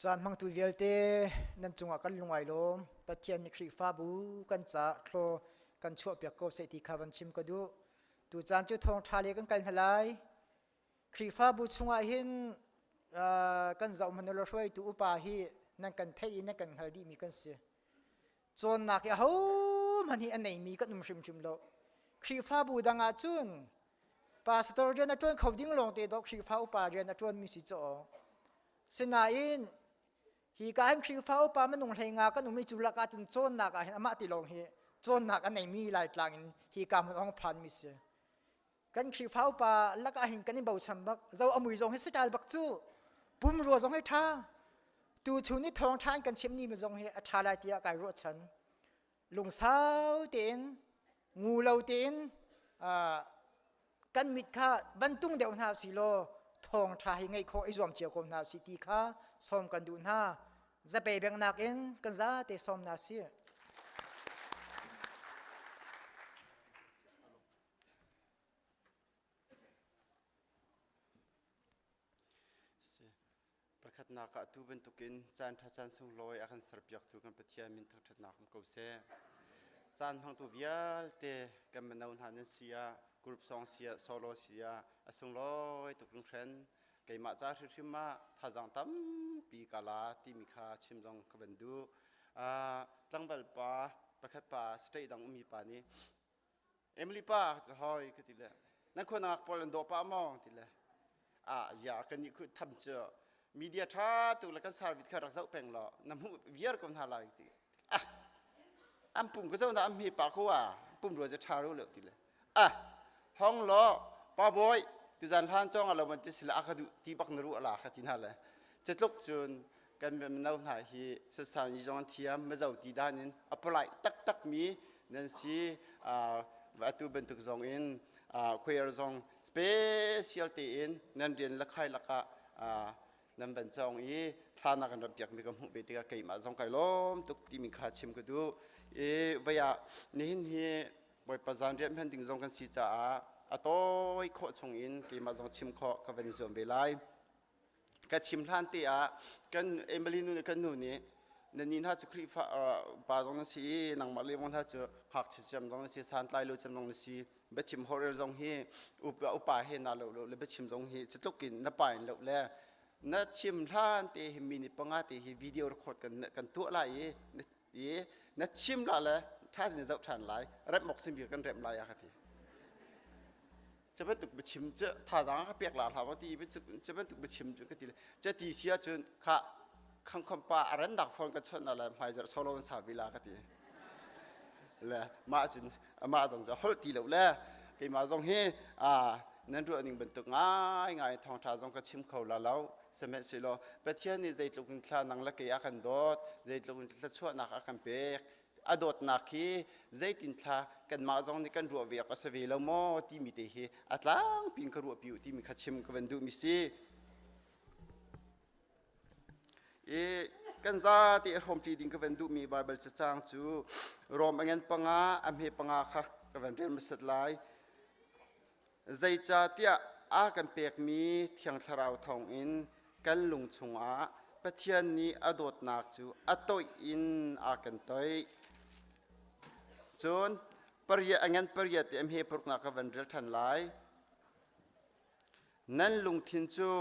Caan hmangtu vialte nan cungah kan lungai lawm. Pathian nih Khrihfabu kan caah thlaw kan chuahpiak ko seh ti kha van chim ka duh. Tu caan cu thawngṭha le kan kal hna lai. Khrihfabu chungah hin kan zoh hmanh law hruaitu upa hi nan kan theih i nan kan hngal dihmi kan si. Cawnnak hi ahohmanh hi a neimi kan um hrimhrim lo. Khrihfabu dang ah cun pastor rian a ṭuan kho ding lawngte dawh Khrihfa upa rian a ṭuanmi si caw. Sinain hi ka hin Khrihfa upa minung hlei nga kan um i cu lakah cun cawnnak ah hin amah ti lawng hi cawnnak a neimi Laitlang in hi ka hmun ong phanmi si. Kan Khrihfa upa lakah hin kan i bochan bak. Zo a mui zong hi sital bak cu. Pumrua zong hi ṭha. Tu chun i thawngṭha an kan chimh ni mi zong hi a ṭha lai tiah kai ruahchan. Lungsau tein ngu lo tein kan mit kha van tung deuh hna si law thawngṭha hi ngeih khawh i zuam cio ko hna si ti kha sawm kan duh hna. Zapei bengnak in kan zate sawm hna si. Pakhatnak ah atu bantukin caan ṭha caan sunglawi a kan serpiaktu kan Pathian min thangṭhatnak um ko seh. Caan hmangtu vialte kan mino hna nan si ah, group song si ah, solo si ah, a sunglawi tuk hringhren. Keimah ca hrimhrim ah thazaang tampi ka la timi kha chim zong ka van duh. Uh, tlangval pa pakhat pa state dang ummi pa nih Emily pa ka ti hoi ka ti le nan khuanak pawl an dawh pah maw ti le ah ya kan nih khu tham cu media tha tu le kan service kha rak zoh peng law na hmuh viar ko hna lai ti ah an pum ka zo na am hi pa ko ah pum rua je tha ru lo ti le ah hong law pa boy tu zan hlan chong alo man ti sila aka du ti bak na ru ala kha ti na le cetluk cun kan mino hna hi sasang yi zong an thiam mazo ti dan in a polite taktak mi nan si atu bantuk zong in choir zong special tein nan rian lakhai lakah nan van cawng i thla na kan rat piak mi ka hmuh ve tikah keimah zong kai lawm tuk timi kha chim ka duh i vei ah nihin hi Bawipa zan rian hman ding zong kan si caah a tawi khawh chung in keimah zong chim khawh ka van i zuam ve lai. Ka chim hlan te ah kan Emily nu nih kan nu nih na ni hna cu Khrihfa pa zong na si i nangmah le hna cu ngakchia cem zong na si santlai lo cem zong na si biachim horel zong hi upa upa he na lo lo le biachim zong hi cutluk in na pa in lo le na chim hlan te hi minute panga te hi video record kan kan tuah lai i i na chim la le ṭha tein zoh ṭhan lai remh awk simi kan remh lai a ka ti cu bantuk biachim cu thazaang ka pek la hlah maw ti cu bantuk biachim cu ka ti le cu ti si ahcun kha khangkhom pa a rannak phone ka chawnh la hmai zarh solo sa vila ka ti le mah cun amah zong cu holh ti lo le keimah zong hi a nan ruah ning bantuk ngai ngai thawngṭha zong ka chim kho la lo sihmanhsehlaw Pathian nih zeitluk in thla nang le kei a kan dawt zeitluk in thluachuahnak a kan pek a dawtnak hi zeitin thla kanmah zong nih kan ruah ve awk a si ve lo maw timi te hi a tlangpi in ka ruahpi u timi kha chim ka van duhmi si. I kan zate a hrawmṭi ding ka van duhmi Baibal cacang cu Rom a ngan panga a hme panga kha ka van rel hmasat lai. Zeicahtiah a kan pekmi Thiang Thlarau thawngin kan lung chungah Pathian nih a dawtnak cu a toih in a kan toih. Cun pariat a ngan pariat i a hme paruknak ka van rel ṭhan lai. Nan lungthin cu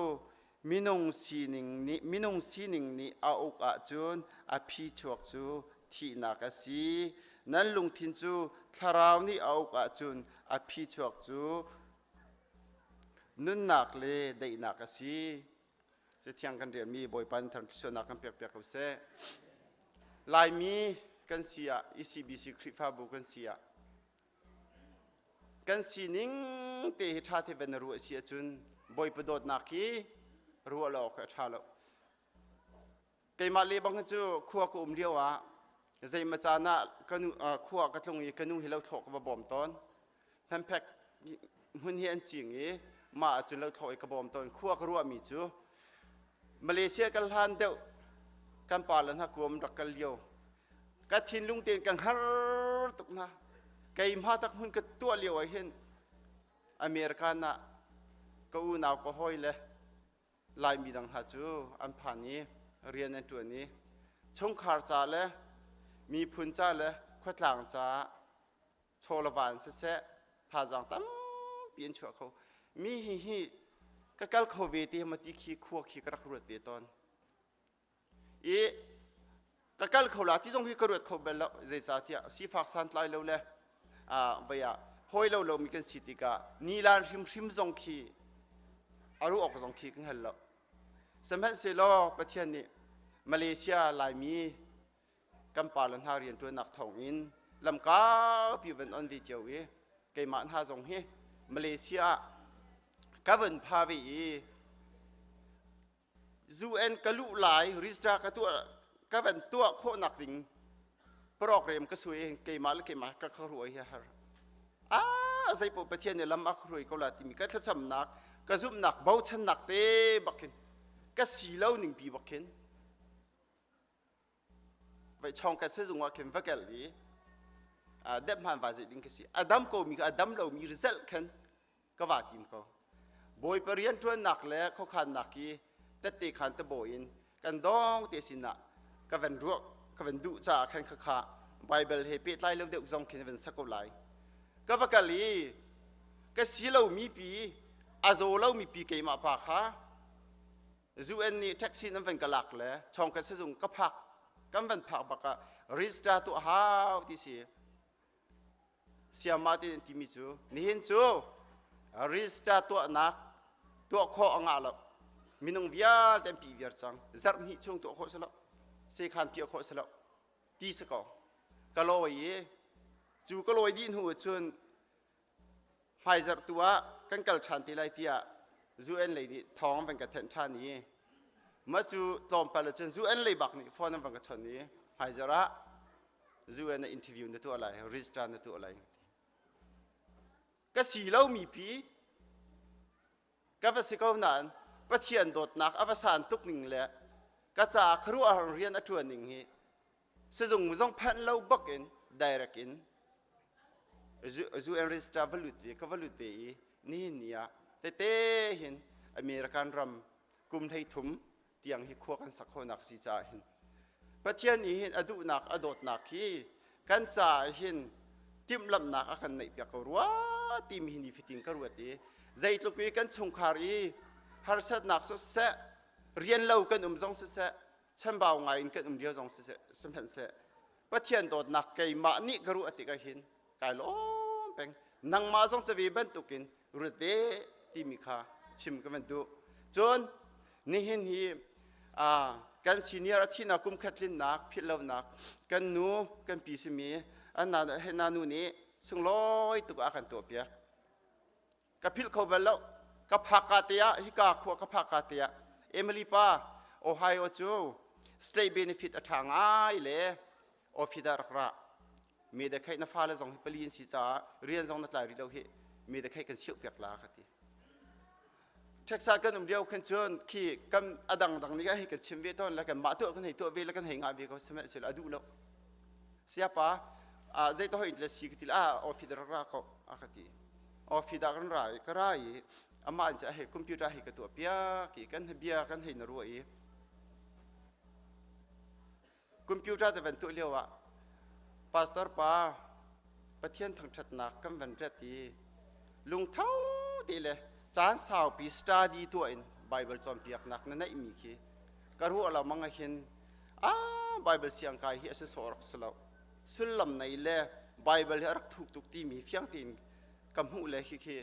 minung sining nih minung sining nih a uk ahcun a phichuak cu thihnak a si. Nan lungthin cu thlarau nih a uk ahcun a phichuak cu nunnak le daihnak a si. Cathiang kan rianmi Bawipa nih thar kan pekpiak ko seh. Laimi kan si ah ECBC Khrihfabu kan si ah kan sining te hi ṭha te van na ruah si ahcun Bawipa dawtnak hi ruah lo awk a ṭha lo. Keimah le bang cu khua ka um lio ah zeimaw caan ah ka nu khua ka tlung i ka nu hi lothlawh ka va bawm tawn. Hmanphek hmun hi an cing i mah ahcun lothlawh i ka bawm tawn. Khua ka ruahmi cu Malaysia kal hlan deuh kan pa le hna kuam rak kal lio ka thinlung tein ka hngar tuk hna. Keimah tak hmun ka tuah lio ah hin American ah ka unau ka hawi le Laimi dang hna cu an phan i. Rian an ṭuan i chungkhar ca le miphun ca le khuatlang caah chaw le van siseh thazaang tampi an chuah kho. Mi hi hi ka kal kho ve ti ma ti khi khua khi ka rak ruat ve tawn. I ka kal kho la ti zong hi ka ruat kho bal lo. Zeicahtiah sifak santlai lo le vei ah hawi lo lomi kan si tikah nilan hrimhrim zong khi a ruah awk zong khi ka hngal lo. Sihmanhsehlaw Pathian nih Malaysia Laimi kan pa le hna rianṭuannak thawngin lam kaupi van on ve cio i keimah hna zong hi Malaysia ah ka van pha ve i UN ka luh lai register ka tuah ka van tuah khawhnak ding program ka suai keimah le keimah ka khuaruah hi har. A zeipoh Pathian nih lam a hruai ko la timi ka thlacamnak ka zumhnak bochannak te bak hin ka si lo ning pi bak hin vai chong ka sezung ah khin va kel i dep hman va zei ding ka si a dam ko mi ka a dam lo mi result khan ka va tim ko. Bawipa rianṭuannak le khuakhannak i tette khan tabo in kan dong te sinah ka van ruah ka van duh caah khan khakha Bible he pehtlai lo deuh zong khin van sak ko lai. Ka va kal i ka si lo mi pi a zaw lo mi pi keimah pa kha UN nih taxi nan van ka lak le chong ka sizung ka phak kan van phak bak ah register tuah hau ti si. Siamah ti an timi cu nihin cu register tuahnak tuah khawh a ngah lo. Minung vialte an pi viar cang. Zarh hnih chung tuah khawh si lo. Sekhan piah khawh si lo. Ti si ko. Ka lawi i cu ka lawi dih hnu cun hmaizarh tu ah kan kal ṭhan te lai tiah UN lei nih thawng van ka thenh ṭhan i mah cu tlawmpal ah cun UN lei bak nih phone an van ka chawnh i hmaizarh ah UN ah interview na tuah lai, register na tuah lai. Ka si lo mi pi ka va si ko nain Pathian dawtnak a va san tuk ning le ka caah khuaruahhar rian a ṭuan ning hi sizung zong phanh lo bak in direct in UN register va lut ve ka va lut ve i nihin ni ah tete hin American ram kum 33 tiang hi khua kan sak khawhnak si caah hin Pathian nih hin a duhnak a dawtnak hi kan caah hin timhlamhnak a kan neih piak ko rua timi hi nifatin ka ruat i zeitluk i kan chungkhar i harsatnak siseh rian lo kan um zong siseh chambau ngai in kan um lio zong siseh sihmanhseh Pathian dawtnak keimah nih ka ruah tikah hin kai lawm peng. Nangmah zong cavi bantukin ruat ve timi kha chim ka van duh. Cun nihin hi kan senior a thihnak kum khat tlinnak philhlonak kan nu kan pi simi an na nu nih sunglawi tuk a kan tuahpiak. Ka philh kho bal lo. Ka phak ka te ah hika khua ka phak ka te ah Emily pa Ohio cu state benefit a ṭha ngai le office ah rak ra. Mi de kheih na fale zong hi pali an si caah rian zong na tlai rih lo hi mi de kheih kan siuh piak la ka ti. Texas kan um lio khan cun khi kan a dang dang nih hei kan chim ve tawn le kan mah tuah kan hei tuah ve le kan hei ngah ve ko sihmanhsehlaw a duh lo. Siapa zei to hoi le si ka ti la office rak ra ko a ka ti. Office ah kan ra i ka ra i amah in hei computer hei ka tuah piak i kan bia kan hei na ruah i Computer ca van tuah lio ah pastor pa Pathian thangṭhatnak kan van ret i lungtho te le caan saupi study tuah in Bible cawnpiaknak na neihmi khi ka ruah lo mang ah hin ah Bible siangkai hi a si sawh rak si lo sullam nei le Bible hi a rak thuk tuk timi fiang tein ka hmuh le khi khi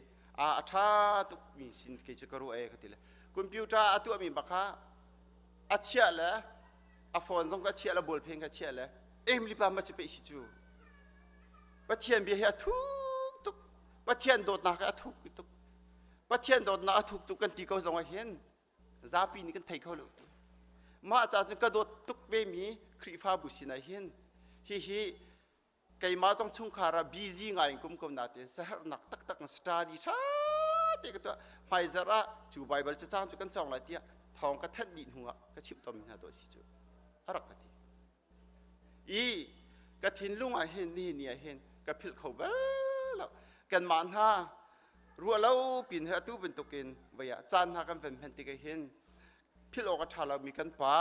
a a ṭha tuk mi sin kei cu ka ruah e ka ti le computer a tuahmi bak kha a chiah le a phone zong ka chiah le ballpen ka chiah le Emily pa ma cu pe si cu Pathian bia hi a thuk tuk Pathian dawtnak hi a thuk tuk Pathian dawtnak a thuk tuk kan ti ko zong ah hin zapi nih kan thei kho lo mah ca cun ka dawt tuk ve mi Khrihfabu sinah hin hihi keimah zong chungkhar ah busy ngai in kum ko natin sahernak taktak in study tha te ka tuah. Hmaizarh ah cu Bible cacang cu kan cawng lai tiah thawng ka thanh dih hnu ah ka chimh tawnmi hna dawh si cu a rak ka ti. I ka thinlung ah hin nihin ni ah hin ka philh kho bal lo. Kanmah hna ruah lo pin he atu bantukin vei ah caan hna kan van hman tik ah hin philh awk a ṭha lomi kan pa.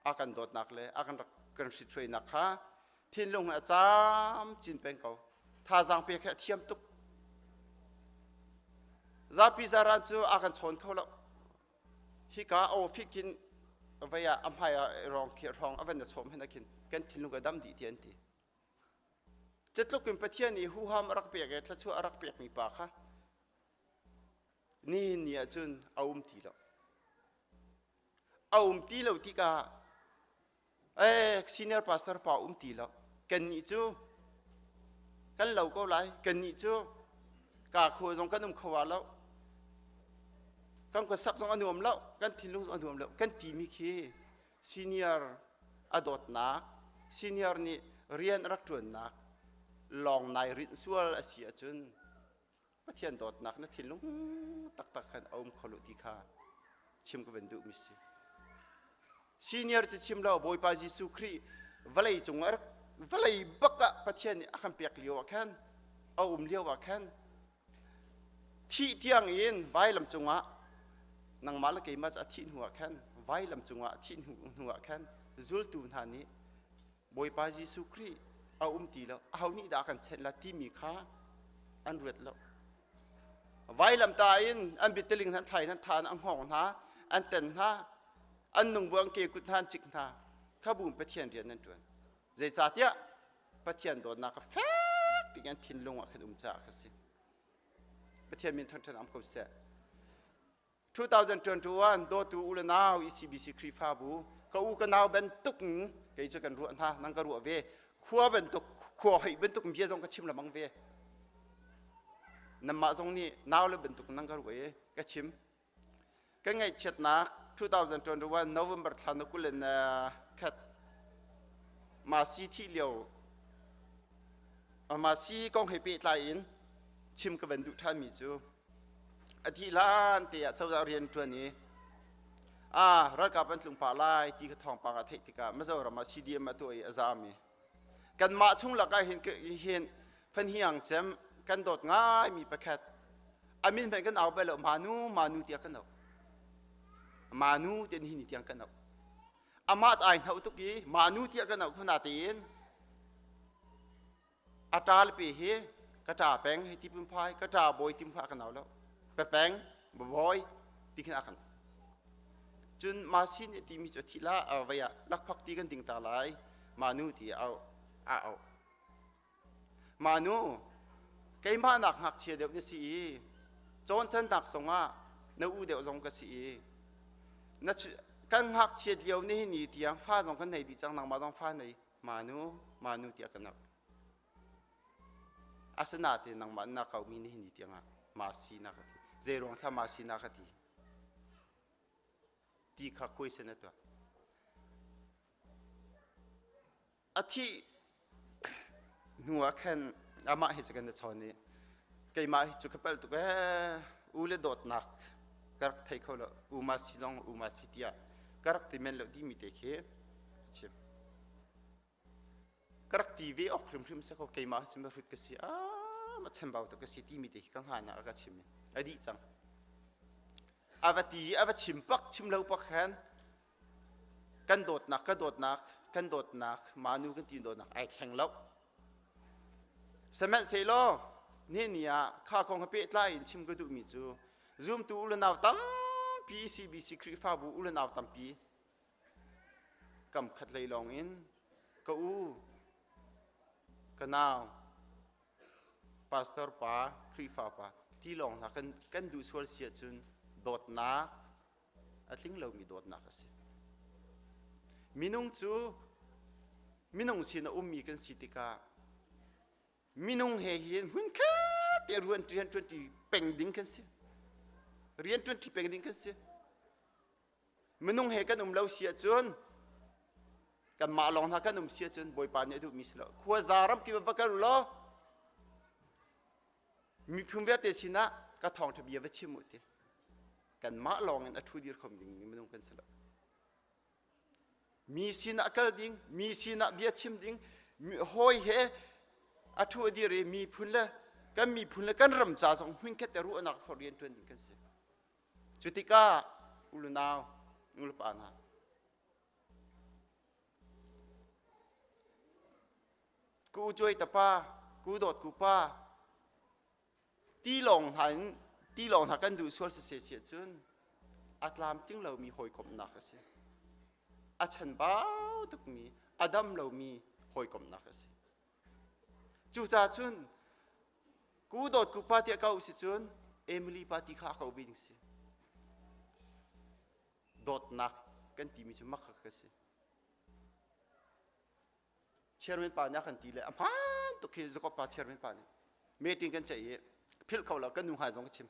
A kan dawtnak le a kan rak kan hrit-hruainak kha thinlung a caam chin peng ko. Thazaang pek hi a thiam tuk. Zapi zaran cu a kan chawn kho lo. Hika aw fikin vei ah a hmai ah rong khi rong a van na chawm hen khin kan thinlung a dam dih ti an ti. Catluk in Pathian nih huham a rak pek i thluachuah a rak pekmi pa kha nihin ni ahcun a um ti lo. A um ti lo tikah eh senior pastor pa um ti lo. Kannih cu kan lo ko lai. Kannih cu ka khua zong kan um kho lo. Kan khuasak zong a nuam lo. Kan thinlung zong a nuam lo. Kan timi khi senior a dawtnak, senior nih rian a rak ṭuannak lawng nai rinh sual a si ahcun Pathian dawtnak na thinlung taktak khan a um kho lo ti kha chim ka van duhmi si. Senior cu chim lo Bawipa Jesuh Khrih vawlei cung ah vawlei bak ah Pathian nih a kan pek lio ah khan a um lio ah khan Thih tiang in vailam cungah nangmah le keimah cu a thih hnuah khan vailam cungah a thih hnuah khan zultu hna nih Bawipa Jesuh Khrih a um ti lo aho nih dah a kan chenh la timi kha an ruat lo. Vailam ta in an biatiling hna an thlai hna an tha an hngawng hna an ten hna an nung bu an ke kut hna an cik hna kha bu in Pathian rian an ṭuan. Zeicahtiah Pathian dawtnak a fek tik an thinlung ah khan um caah kha si. Pathian min thangṭhat am ko seh. 2021 dawtu u le nau ECBC Khrihfabu ka u ka nau bantuk kei cu kan ruah hna nang ka ruah ve khua bantuk khua hei bantuk bia zong ka chim lamang ve namah zong nih nau le bantuk nang ka ruah i ka chim Ka ngaihchiatnak 2021 November thla na 21 Masi thih lio Masi kong he pehtlai in chim ka van duh ṭhanmi cu a thih hlan te ah cozah rian ṭuan i a ralkap an tlung pah lai ti kha thawngpang a theih tikah Mizoram ah CDM a tuah i a zaam i kanmah chung lakah hin hin fanhiang cem kan dawt ngaimi pakhat a min hmanh kan au bal lo manu manu tiah kan auh manu tiah nihin ni tiang kan auh amah ai hnoh tuk i manu tiah kan auh khuna tein a ṭa le pe hi ka ṭa peng hi ti pum phai ka ṭa bawi ti phai kan au lo pe peng bawi ti khin a kan cun ma sin timi cu thi la vei ah lakphak ti kan ding ta lai manu ti au a au Manu, keimah nak ngakchia deuh na si i cawncannak zongah na u deuh zong ka si i na kan ngakchiat lio nihin ni tiang fa zong kan nei dih cang nangmah zong fa nei manu manu tiah kan auh. Asinain nangmah na kaumi nihin ni tiangah ma si na ka ti. Zeiruang thla ma si na ka ti. Ti kha khuai na tuah. A thih hnu ah khan amah hi cu kan i chawn i keimah hi cu ka palh tuk ee u le dawtnak ka rak thei kho lo u ma si zong u ma si tiah ka rak ti men lo timi te khi a chim. Ka rak ti ve awk hrimhrim si ko keimah hi cu hrut ka si ah ma chambau tuk ka si timi te khi ka hnga a ka chim i a dih cang. A va ti i a va chim pak chim lo pak khan Kan dawtnak, ka dawtnak, kan dawtnak, manu kan ti dawtnak ai thleng lo. Sihmanhsehlaw ni ni ah kha kong he pehtlai in chim ka duhmi cu zumtu u le nau tampi CBC Khrihfabu u le nau tampi kam khat lei lawng in ka u ka nau pastor pa Khrihfa pa ti lawng hna kan kan duh sual si ahcun dawtnak a tling lomi dawtnak a si. Minung cu minung sin a ummi kan si tikah minung he hin hmunkhat te rian ṭuanṭi peng ding kan si. Rian ṭuanṭi peng ding kan si. Minung he kan um lo si ahcun kanmah lawng hna kan um si ahcun Bawipa nih a duhmi si lo. Khuaza ram kip va kal u law miphun vialte sinah ka thawngṭha bia va chim u ti. Kanmah lawng in a ṭhu dir khom ding minung kan si lo. Mi sinah kal ding, mi sinah bia chim ding, hawi he a ṭhu a dir i miphun le kan miphun le kan ram ca zong hmunkhat te ruahnak for rian ṭuan ding kan si. Cu tikah u le nau, nu le pa hna, Ku cuai tapa, ku dawt ku pa, tilawng hna in tilawng hna kan duh sual siseh si ahcun a tlamtling lomi hawikomhnak a si. A chanbau tukmi, a dam lomi hawikomhnak a si. Cucaah cun ku dawt ku pa tiah ka si cun Emily pa ti kha a ko ve ding si. Dawtnak kan timi cu mak ka si. Chairman pa nih a kan ti le a hmaan tuk khi Jacob pa chairman pa nih meeting kan ceih i philh kho lo kan nu hmai zong ka chim.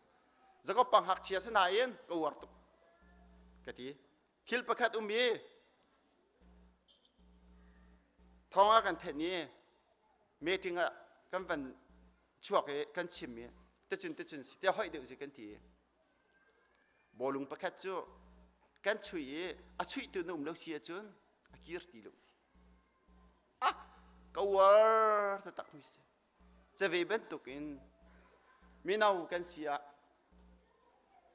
Jacob pa ngakchia si nain ka uar tuk ka ti. Thil pakhat um i thawng a kan thenh i meeting ah kan van chuak i kan chim i ticun ticun si tiah hoih deuh si kan ti i bawlung pakhat cu kan chuih i a chuihtu na um lo si ahcun a kir ti lo ti ah ka uar taktak mi si cave bantuk in mino kan si ah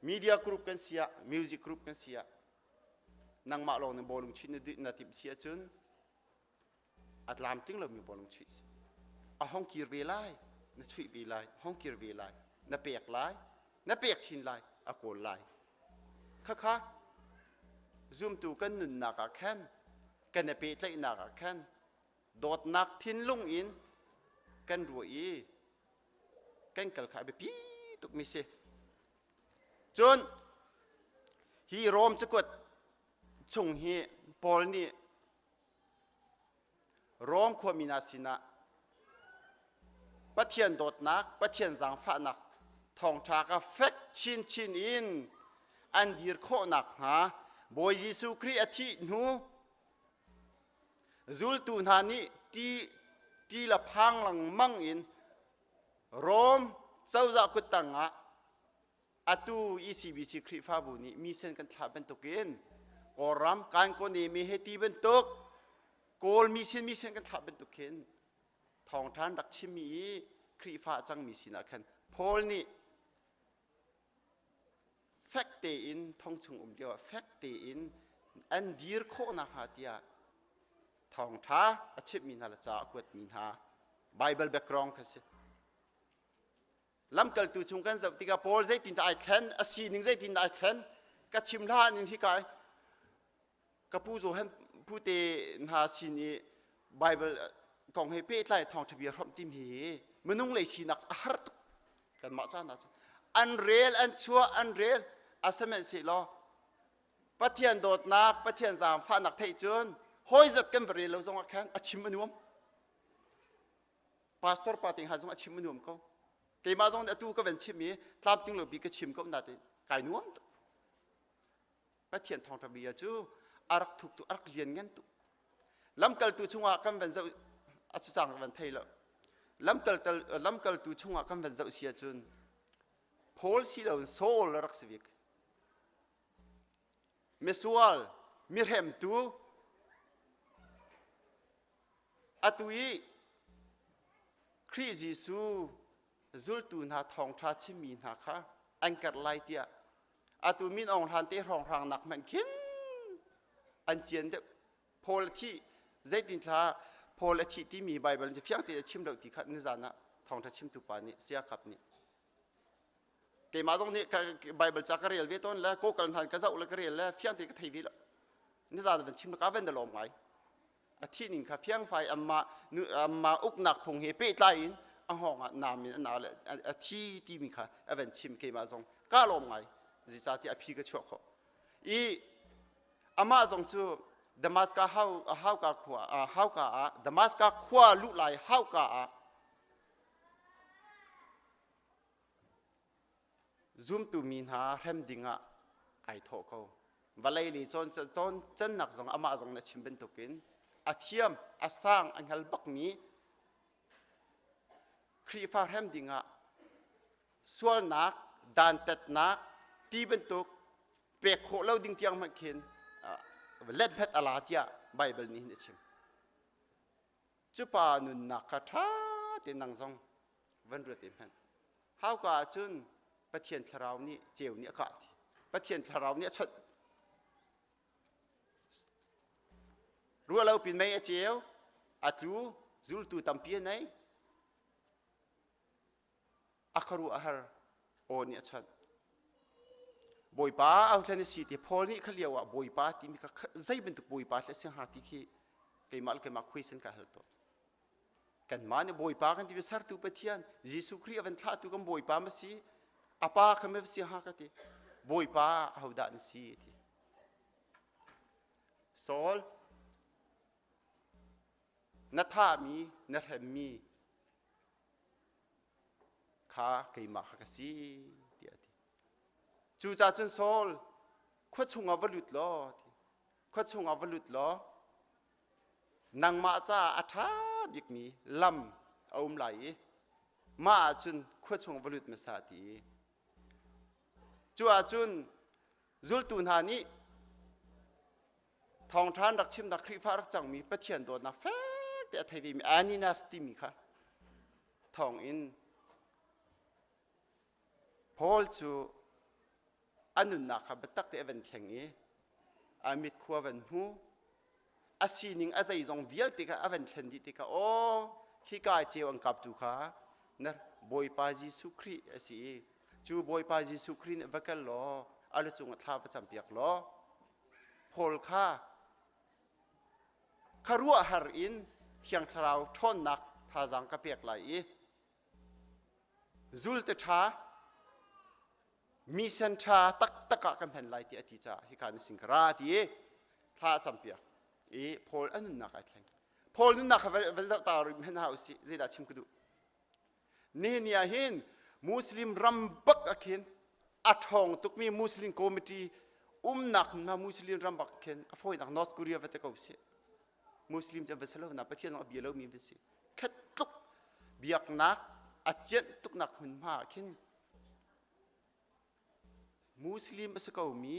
media group kan si ah music group kan si ah nangmah lawng nih bawlung chuih na na timh si ahcun a tlamtling lomi bawlung chuih si a hong kir ve lai na chuih ve lai hong kir ve lai na pek lai na pek chin lai a kawl lai khakha zumtu kan nunnak ah khan kan i pehtlaihnak ah khan dawtnak thinlung in kan ruah i kan kal kha a biapi tukmi si cun hi Rom cakuat chung hi Paul nih Rom khuami hna sinah Pathian dawtnak, Pathian zaangfahnak thawngṭha kha fek chinchin in an dir khawh nakhnga Bawi Jesuh Khrih a thih hnu zultu hna nih ṭi, ṭi le phang lengmang in Rom cozah kut tangah atu ECBC Khrihfabu nih mission kan thlah bantukin Kawlram Kankone me he ti bantuk Kawl mission mission kan thlah bantuk khin thawngṭhan rak chimmi i Khrihfa a cangmi sinah khan Paul nih fek tein thong chung um lio ah fek tein an dir khawh nakhnga tiah thawngṭha a chimhmi hna le ca a kuatmi hna Bible background kha si. Lamkaltu chung kan zoh tikah Paul zeitindah ai thlen, a sining zeitindah ai thlen, ka chim hlan in hika ka pu Johan pu te hna sin i Bible kong he pehtlai thawngṭha bia hrawmh tim hi minung lei sinak a har tuk kanmah caan ah cun an rel an chuah an rel a sihmanhsehlaw Pathian dawtnak Pathian zaangfahnak theih cun hawi zat kan va rel lo zongah khan a chim a nuam pastor pa te ha zong a chim a nuam ko keimah zong nih atu ka van chim i tlamtling lo bi ka chim ko na te kai nuam tuk Pathian thawngṭha bia cu a rak thuk tu a rak lian ngan tuk lamkaltu chungah kan van zoh a cang kan van thei lo lamkaltu lamkaltu chungah kan van zoh si ahcun Paul si lo in Saul a rak si bik misual mihremtu Atu i Khrih Jesuh zultu hna thawngṭha chimmi hna kha an karh lai tiah atu Min Aung Hlan te hrawnghrang nak hmanh khin an cian deuh. Paul a thih zeitin thla Paul a thih timi Baibal cu fiang tein a chim lo ti kha nizan ah thawngṭha chimtu pa nih Siakhap nih keimah zong nih Baibal ca ka rel ve tawn le Google hna ka zoh le ka rel le fiang tein ka thei ve lo. Nizan van chim ka van da lawm ngai. A thih ning kha fiangfai amma amma uknak phung he pehtlai in a hngawng ah nam in a le a thi timi kha a van chim keimah zong ka lawm ngai zeicahtiah a phi ka chuah khawh i amah zong cu Damascus hau hauka khua hauka ah Damascus khua luh lai hauka ah Zumtu mi hna hrem dingah ai thawh ko. Vawlei le cawn cawn cannak zong amah zong na chim bantukin a thiam, a sang, a hngal bakmi Khrihfa hrem dingah sualnak, dantatnak ti bantuk pek khawh lo ding tiang hmanh khin let hmet a la tiah Baibal nih hin a chim. Cu pa nunnak kha ṭha tein nang zong van ruat te hmanh. Hauka ah cun Pathian thlarau nih ceu nih a kah ti. Pathian thlarau nih a chawnh. Ruah lo pin mei a ceu, a tlu, Zultu tampi a nei. A khuaruahhar aw nih a chawnh. Bawipa auhlan a si ti Paul nih kha lio ah Bawipa timi kha zei bantuk Bawipa hle si hnga ti khi keimah le keimah question ka hal tawn. Kanmah nih Bawipa kan ti sertu Pathian Jesuh Khrih a van thlahtu kan Bawipa ma si a pa kha ma si hnga ka ti. Bawipa ahodah na si ti. Saul na thahmi na hremmi kha keimah kha ka si tiah a ti. Cucaah cun Saul khua chungah va lut law ti khua chungah va lut law nangmah caah a ṭha bikmi lam a um lai i mah ah cun khua chung va lut hmasa ti. Cu ahcun zultu hna nih thawngṭha an rak chimnak Khrihfa rak cangmi Pathian dawtnak fek te a thei vemi Ananias timi kha thawngin Paul cu a nunnak kha biatak te a van thleng i a mit khua van hmu a sining a zeizong vialte kha a van thlen dih tikah aw hika ceu an kaptu kha na Bawipa Jesuh Khrih a si i cu Bawipa Jesuh Khrih nih va kal law a lu cungah thla va campiak law Paul kha khuaruahhar in Thiang Thlarau ṭhawnnak thazaang ka pek lai i zulte ṭha mission ṭha taktak ah kan hman lai ti a ti caah hika na sin ka ra ti i thla a campiak i Paul a nunnak ai thleng. Paul nunnak kha van zoh ta rih hmanh hna usih zeidah chim ka duh. Nihin ni ah hin Muslim ram bak ah khin a ṭhawng tukmi Muslim committee umnak hna Muslim ram bak khin a fawinak North Korea va te ko sih. Muslim cu an va si lo na Pathian zong a bia lomi an va si. Khat tluk biaknak a cianh tuknak hmunhma ah khin Muslim a si komi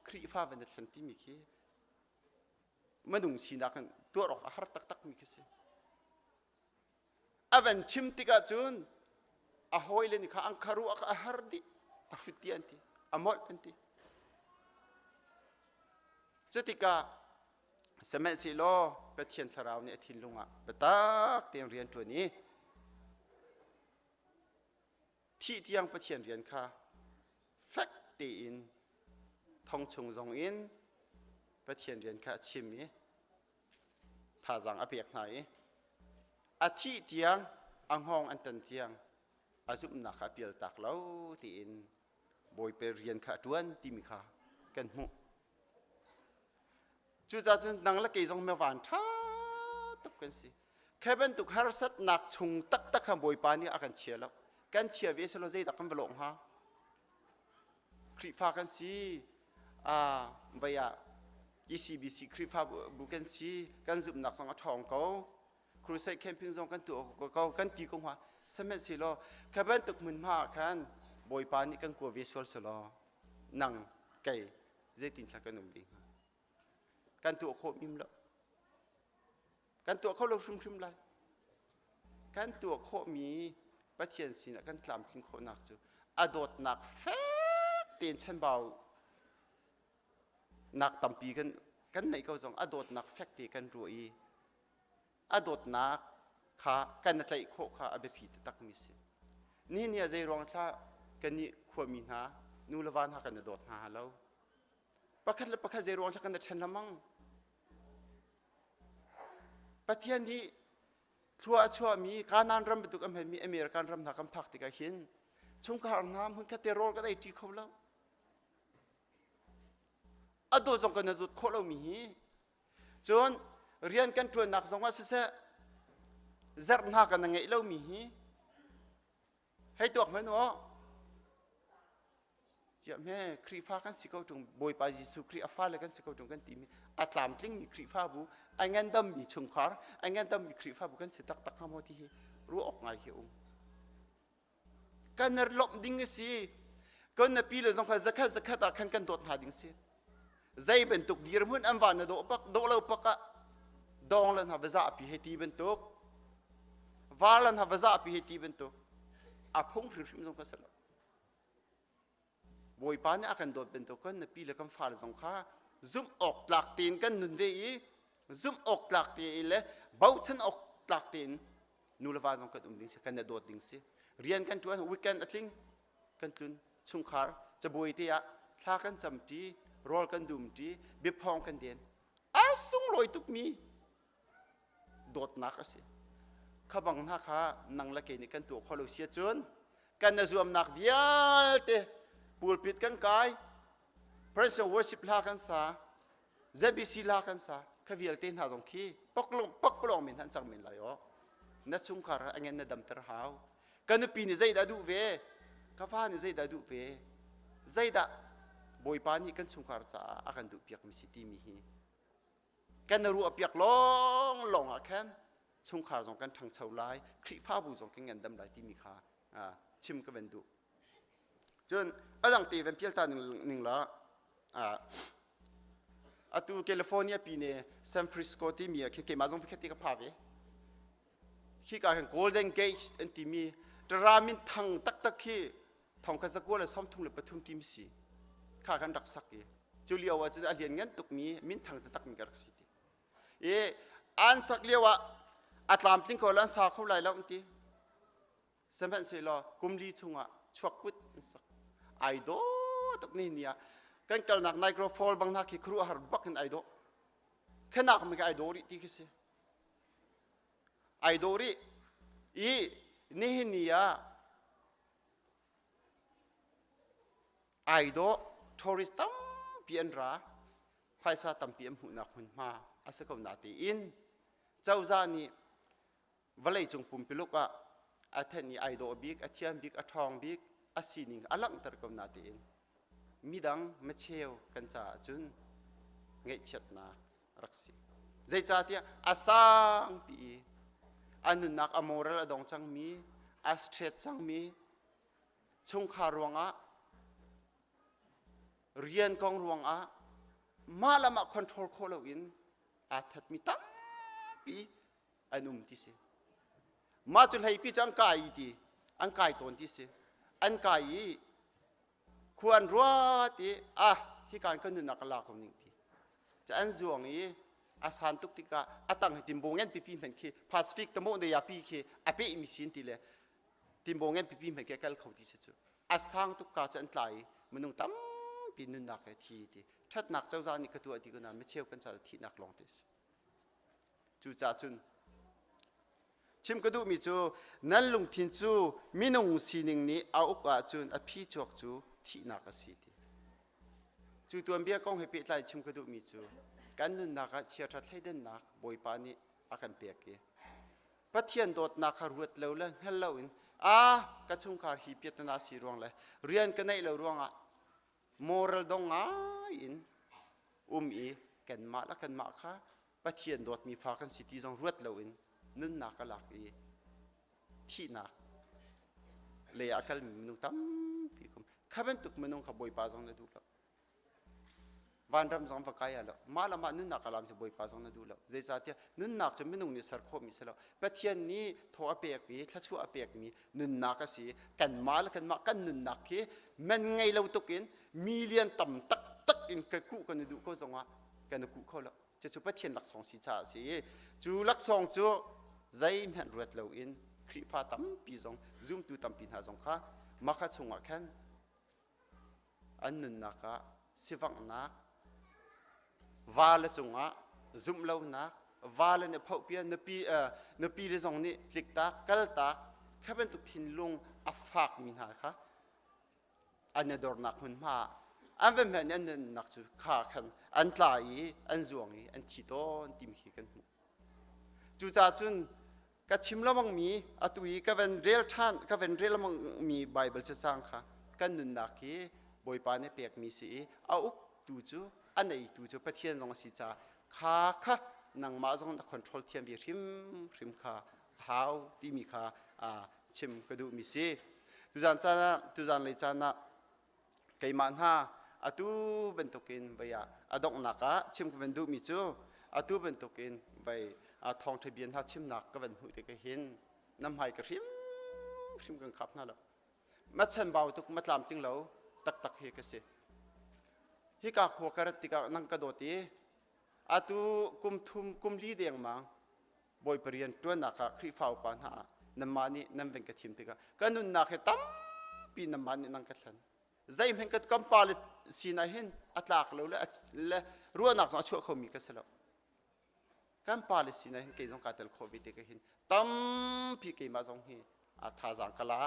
Khrihfa van i thlen timi khi minung sinak in tuah awk a har taktakmi khi si. A van chim tikah cun a hawile nih kha an kharuah kha a har dih, a hrut dih an ti, a molh an ti. Cutikah sihmanhsehlaw Pathian thlarau nih a thinlung ah biatak tein rian ṭuan i thih tiang Pathian rian kha fek tein thong chung zong in Pathian rian kha a chim i thazaang a pek hna i a thih tiang a hngawng an tan tiang a zumhnak kha a pialtak lo tiin Bawipa rian kha a ṭuan timi kha kan hmuh. Cucaah cun nang le kei zong van ṭha tuk kan si. Khi bantuk harsatnak chung taktak kha Bawipa nih a kan chia lo. Kan chia ve selaw zeidah kan va lawh hnga? Khrihfa kan si, vai ah ECBC Khrihfa bu kan si, kan zumhnak zong a ṭhawng ko. Crusade camping zong kan tuah ko kan ti ko hnga. Sihmanhsehlaw kha bantuk hmunhma ah khan Bawipa nih kan kua ve sual selaw nang kei zeitin thla kan um ve hnga? Kan tuah khawh mim lo. Kan tuah kho lo hrimhrim lai. Kan tuah khawhmi Pathian sinah kan tlamtlin khawhnak cu a dawtnak fek tein chanbau nak tampi kan kan neih ko zong a dawtnak fek te kan ruah i a dawtnak kha kan tlaih khawh kha a biapi takmi si. Ni ni ah zei ruang thla kan nih khuami hna nu le va hna kan i dawt hna lo. Pakhat le pakhat zei ruang thla kan i ṭhen lamang. Pathian nih thlua a chuahmi Kanaan ram bantuk a hmanmi American ram hna kan phak tikah hin chungkhar hna hmunkhat te rawl kan ei ṭi kho lo. A dawt zong kan i dawt khawh lomi hi cun rian kan ṭuannak zong ah siseh zerh hna kan ngeih lomi hi hei tuak hmanh u Ciah hme Khrihfa kan si ko ṭung Bawipa Jesuh Khrih a fale kan si ko ṭung kan timi a tlamtlingmi Khrihfabu a ngandammi chungkhar a ngandammi Khrihfabu kan si taktak hnga maw ti hi ruah awk ngai hi um. Kan lawmh ding a si. Kan na pi le zong kha zakhat zakhat ah khan kan dawt hna ding si. Zei bantuk dirhmun an va na dawh pak dawh lo pak ah dawng lan ha va zahpi hei ti bantuk var lan ha va zahpi hei ti bantuk a phung hrimhrim zong kha si lo. Bawipa nih a kan dawt bantuk kan nupi le kan fale zong kha zumh awk tlak tein kan nun ve i zumh awk tlak te le bochan awk tlak tein nu le va zong kan um ding si, kan i dawt ding si. Rian kan ṭuan, weekend a tling, kan tlun chungkhar cabuai te ah thla kan cam ṭi, rawl kan dum ṭi, biaphawng kan den. A sunglawi tukmi dawtnak a si. Kha bang hna kha nang le kei nih kan tuah khawh lo si ahcun kan i zuamnak vialte pulpit kan kai, praise and worship hla kan sa, ZBC hla kan sa, kha vialte hna zong khi paklong pakpalong men han cang men lai aw. Na chungkhar a ngen na damter hau. Ka nupi nih zeidah duh ve? Ka fa nih zeidah duh ve? Zeidah Bawipa nih kan chungkhar caah a kan duhpiak mi si timi hi kan ruahpiak lawnglawng ah khan chungkhar zong kan ṭhangcho lai, Khrihfabu zong kan ngandam lai timi kha chim ka van duh. Cun a dang te van pial ta ning la atu California pi ne San Francisco timi ah khin keimah zong vikhat te ka pha ve. Khi ka khan Golden Gate an timi tara min thang taktak khi thong kha zakua le 33 tim si kha kan rak sak i cu lio ah cun a lian ngan tukmi min thang taktak mi ka rak si ti i an sak lio ah a tlamtling ko an sa kho lai lo an ti sihmanhsehlaw kum li chungah chuak put an sak ai dawh tuk ni ni ah kan kalnak Niagara Fall bang hna khi khuaruahhar bak in ai dawh khanak mi ka ai dawh rih ti khi si ai dawh rih i nihin ni ah Ai dawh tourist tampi an ra. Phaisa tampi an hmuhnak hmunhma a si ko natein cozah nih vawleicung pumpuluk ah a then i ai dawh bik, a thiam bik, a ṭhawng bik a sining a langhter ko natein midang macheu kan caah cun ngaihchiatnak rak si. Zeicahtiah a sangpi i a nunnak a moral a dong cangmi, a stress cangmi, chungkhar ruangah, rian kong ruangah mah le mah control khawh loin aa thatmi tampi an um ti si. Mah cu hleipi cu an kai i ti, an kai tawn ti si. An kai i khua an ruat i ah hikan kan nunnak ka la ko ning ti ca an zuang i a san tuk tikah a tang hi timbo ngen pipi hmenh khi Pacific tamo ne ya pi khi a pe mi sin ti le timbo ngen pipi hmenh khi kal kho ti si cu a sang tuk ka cu an tla i minung tampi nunnak he thi ti thatnak cozah nih ka tuah ti ko na micheu kan ca thihnak lawng te si cucaah cun Chim ka duhmi cu nan lungthin cu minung sining nih a uk ahcun a phi chuak cu thihnak a si ti. Cu tuanbia kong he pehtlai chim ka duhmi cu kan nunnak ah chiaṭha thleidannak Bawipa nih a kan pek i Pathian dawtnak kha ruat lo le hngal loin a ka chungkhar hi piatana si ruang le rian ka neih lo ruangah moral dong ngai in um i kanmah le kanmah kha Pathian dawtmi fa kan si ti zong ruat loin nunnak a lak i thihnak lei ah a kalmi minung tampi kum kha bantuk minung kha Bawipa zong na duh lo vanram zong va kai lo mah le mah nunnak a lam cu Bawipa zong na duh lo zeicahtiah nunnak cu minung nih ser khawhmi si lo Pathian nih thaw a pek i thluachuah a pekmi nunnak a si kanmah le kanmah kan nunnak khi man ngei lo tuk in million tam taktak in ka kuh kan i duh ko zongah kan i kuh kho lo cucu Pathian laksawng si caah a si i cu laksawng cu zeihmanh ruat loin Khrihfa tampi zong zumtu tampi hna zong kha makha chungah khan an nunnak ah sivanghnak vale cungah zumh lonak vale nih phohpia nupi nupi le zong nih tliktak kaltak kha bantuk thinlung a fakmi hna kha an i dornak hmunhma an va hmenh an nunnak cu kha khan an tla i an zuang i an thi tawn timi khi kan hmuh cucaah cun ka chim lengmangmi atu i ka van rel ṭhan ka van rel lengmangmi Baibal cacang kha kan nunnak hi Bawipa nih pekmi si i a uktu cu a neitu cu Pathian zong a si caah kha kha nangmah zong na control thiam ve hrimhrim kha a hau timi kha chim ka duhmi si. Tuzan caan ah tuzan lei caan ah keimah hna atu bantukin vei ah a donghnak ah chim ka van duhmi cu atu bantukin vei thawngṭha bia hna chimnak ka van hmuh tikah hin na hmai ka hrim hrim kan khap hna lo ma chanbau tuk ma tlam ting lo taktak hi ka si hika khua ka rat tikah nang ka dawt i atu kum thum kum li dengmang. Bawipa rian ṭuannak ah Khrihfa upa hna ah nanmah nih nan van ka thim tikah ka nunnak hi tampi nanmah nih nan ka thlen. Zeihmanh ka kan pa le sinah hin a tlak lo le le ruahnak zong a chuah khomi ka si lo. Kan pa le sinah hin kei zong kaa tel khawh ve te ka hin tampi keimah zong hi a thazaang ka la.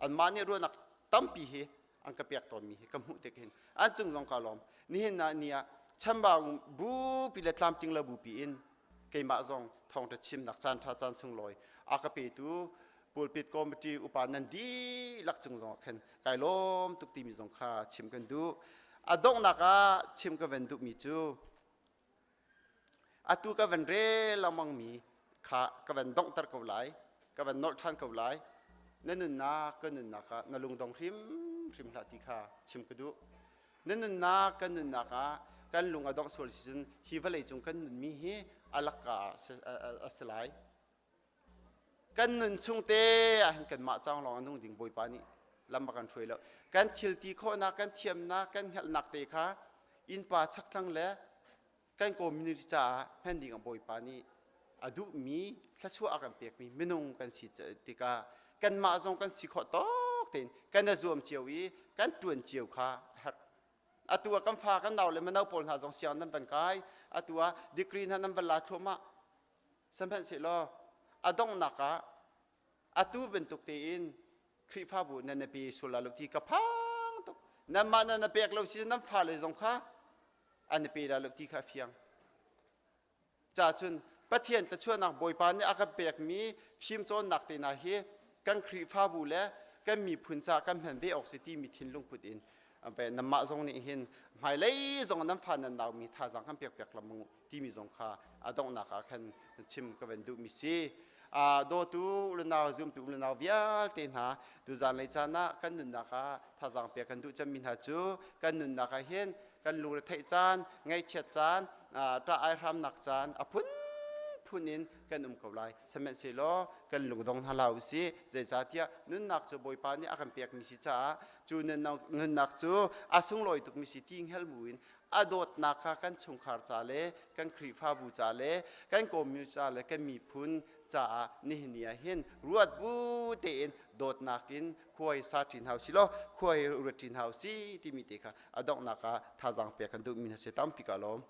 Anmah nih ruahnak tampi hi an ka pek tawnmi hi ka hmuh tik hin an cung zong ka lawm. Nihin ah ni ah chambau bupi le tlamtling lo bupi in keimah zong thawngṭha chimnak caan ṭha caan sunglawi a ka petu pulpit committee upa nan dihlak cung zong ah khan kai lawm tuk timi zong kha chim kan duh. A donghnak ah chim ka van duhmi cu Atu ka van rel lengmangmi kha ka van donghter ko lai, ka van nolh ṭhan ko lai. Na nunnak ka nunnak ah na lungdong hrimhrim hlah ti kha chim ka duh. Na nunnak kan nunnak ah kan lung a dongh sual si cun hi vawlei cung kan nunmi hi a lakka ah a si lai. Kan nun chung te ah hin kanmah cang lawng a nung ding Bawipa nih lam a kan hruai lo. Kan thil ti khawhnak, kan thiamnak, kan hngalhnak te kha innpa chakthlang le kan community caah hman ding ah Bawipa nih a duhmi thluachuah a kan pekmi minung kan si tikah kanmah zong kan si khawh tawk tein kan i zuam cio i kan ṭuan cio kha a herh. Atu ah kan fa kan nau le mino pawl hna zong siang nan van kai, atu ah degree hna nan van la thluahmah. Sihmanhsehlaw a donghnak ah atu bantuk tein Khrihfabu nan na pe sual lai lo ti ka phang tuk. Nanmah nan na pek lo si nan fale zong kha an i pe lai lo ti kha a fiang. Ca cun Pathian thluachuahnak Bawipa nih a kan pekmi fimcawnnak te hna hi kan Khrihfabu le kan miphun caah kan hman ve awk si timi thinlung put in nanmah zong nih hin hmailei zong nan fa nan naumi thazaang kan pek piak lengmang timi zong kha a donghnak ah khan chim ka van duhmi si. Dawtu unau zumtu unau vialte hna tuzan lei caan ah kan nunnak ah thazaang pek kan duh cemmi hna cu kan nunnak ah hin kan lungre theih caan, ngaihchiat caan, ṭah ai hramnak caan a phunphun in kan um ko lai. Sihmanhsehlaw kan lungdong hna hlah usih. Zeicahtiah nunnak cu Bawipa nih a kan pekmi si caah cu nunnak cu a sunglawi tukmi si ti hngal buin a dawtnak kha kan chungkhar ca le kan Khrihfabu ca le kan commune ca le kan miphun caah nihin ni ah hin ruat bu tein dawtnak in khuai sa ṭin hau si law khuai ruat ṭin hau si timi te kha a donghnak ah thazaang pek kan duhmi hna si tampi ka lawm.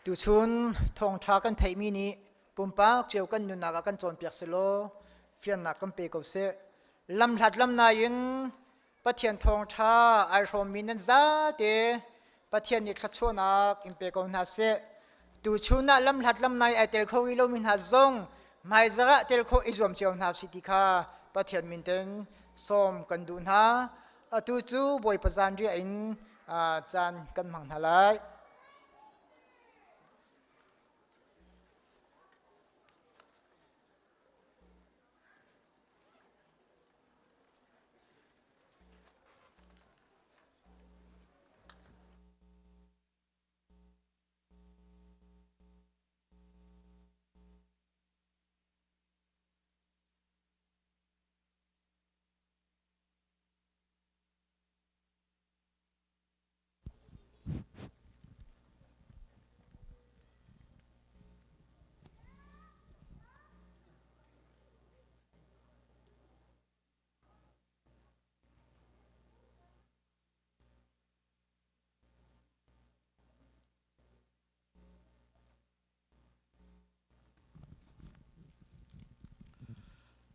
Tuchun thawngṭha kan theihmi nih pumpak cio kan nunnak ah kan cawnpiak selaw fiannak kan pe ko seh. Lamhlat lamnai in Pathian thawngṭha ai hrawmmi nan zate Pathian nih thluachuahnak in pe ko hna seh. Tuchun ah lamhlat lamnai ai tel kho rih lomi hna zong hmaizarh ah tel khawh i zuam cio hna si ti kha Pathian min ten sawm kan duh hna. Atu cu Bawipa zanriah in caan kan hmang hna lai.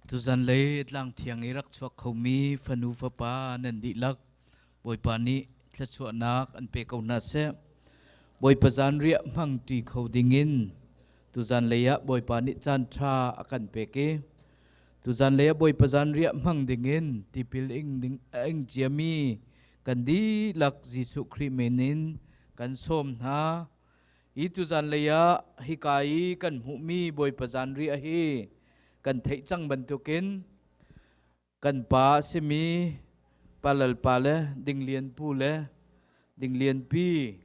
Tuzanlei tlangthiang i rak chuak khomi fanu fapa nan dihlak Bawipa nih thluachuahnak an pe ko hna seh. Bawipa zanriah hmangṭi kho dingin tuzanlei ah Bawipa nih caanṭha a kan pek i tuzanlei ah Bawipa zanriah hmang dingin tipil ing ding a ing ciami kan dihlak Jesuh Khrih min in kan sawm hna. Hi tuzanlei ah hika i kan hmuhmi Bawipa zanriah hi kan theih cang bantukin kan pa a simi Pa Lal Pa le Dinglian Pu le Dinglian Pi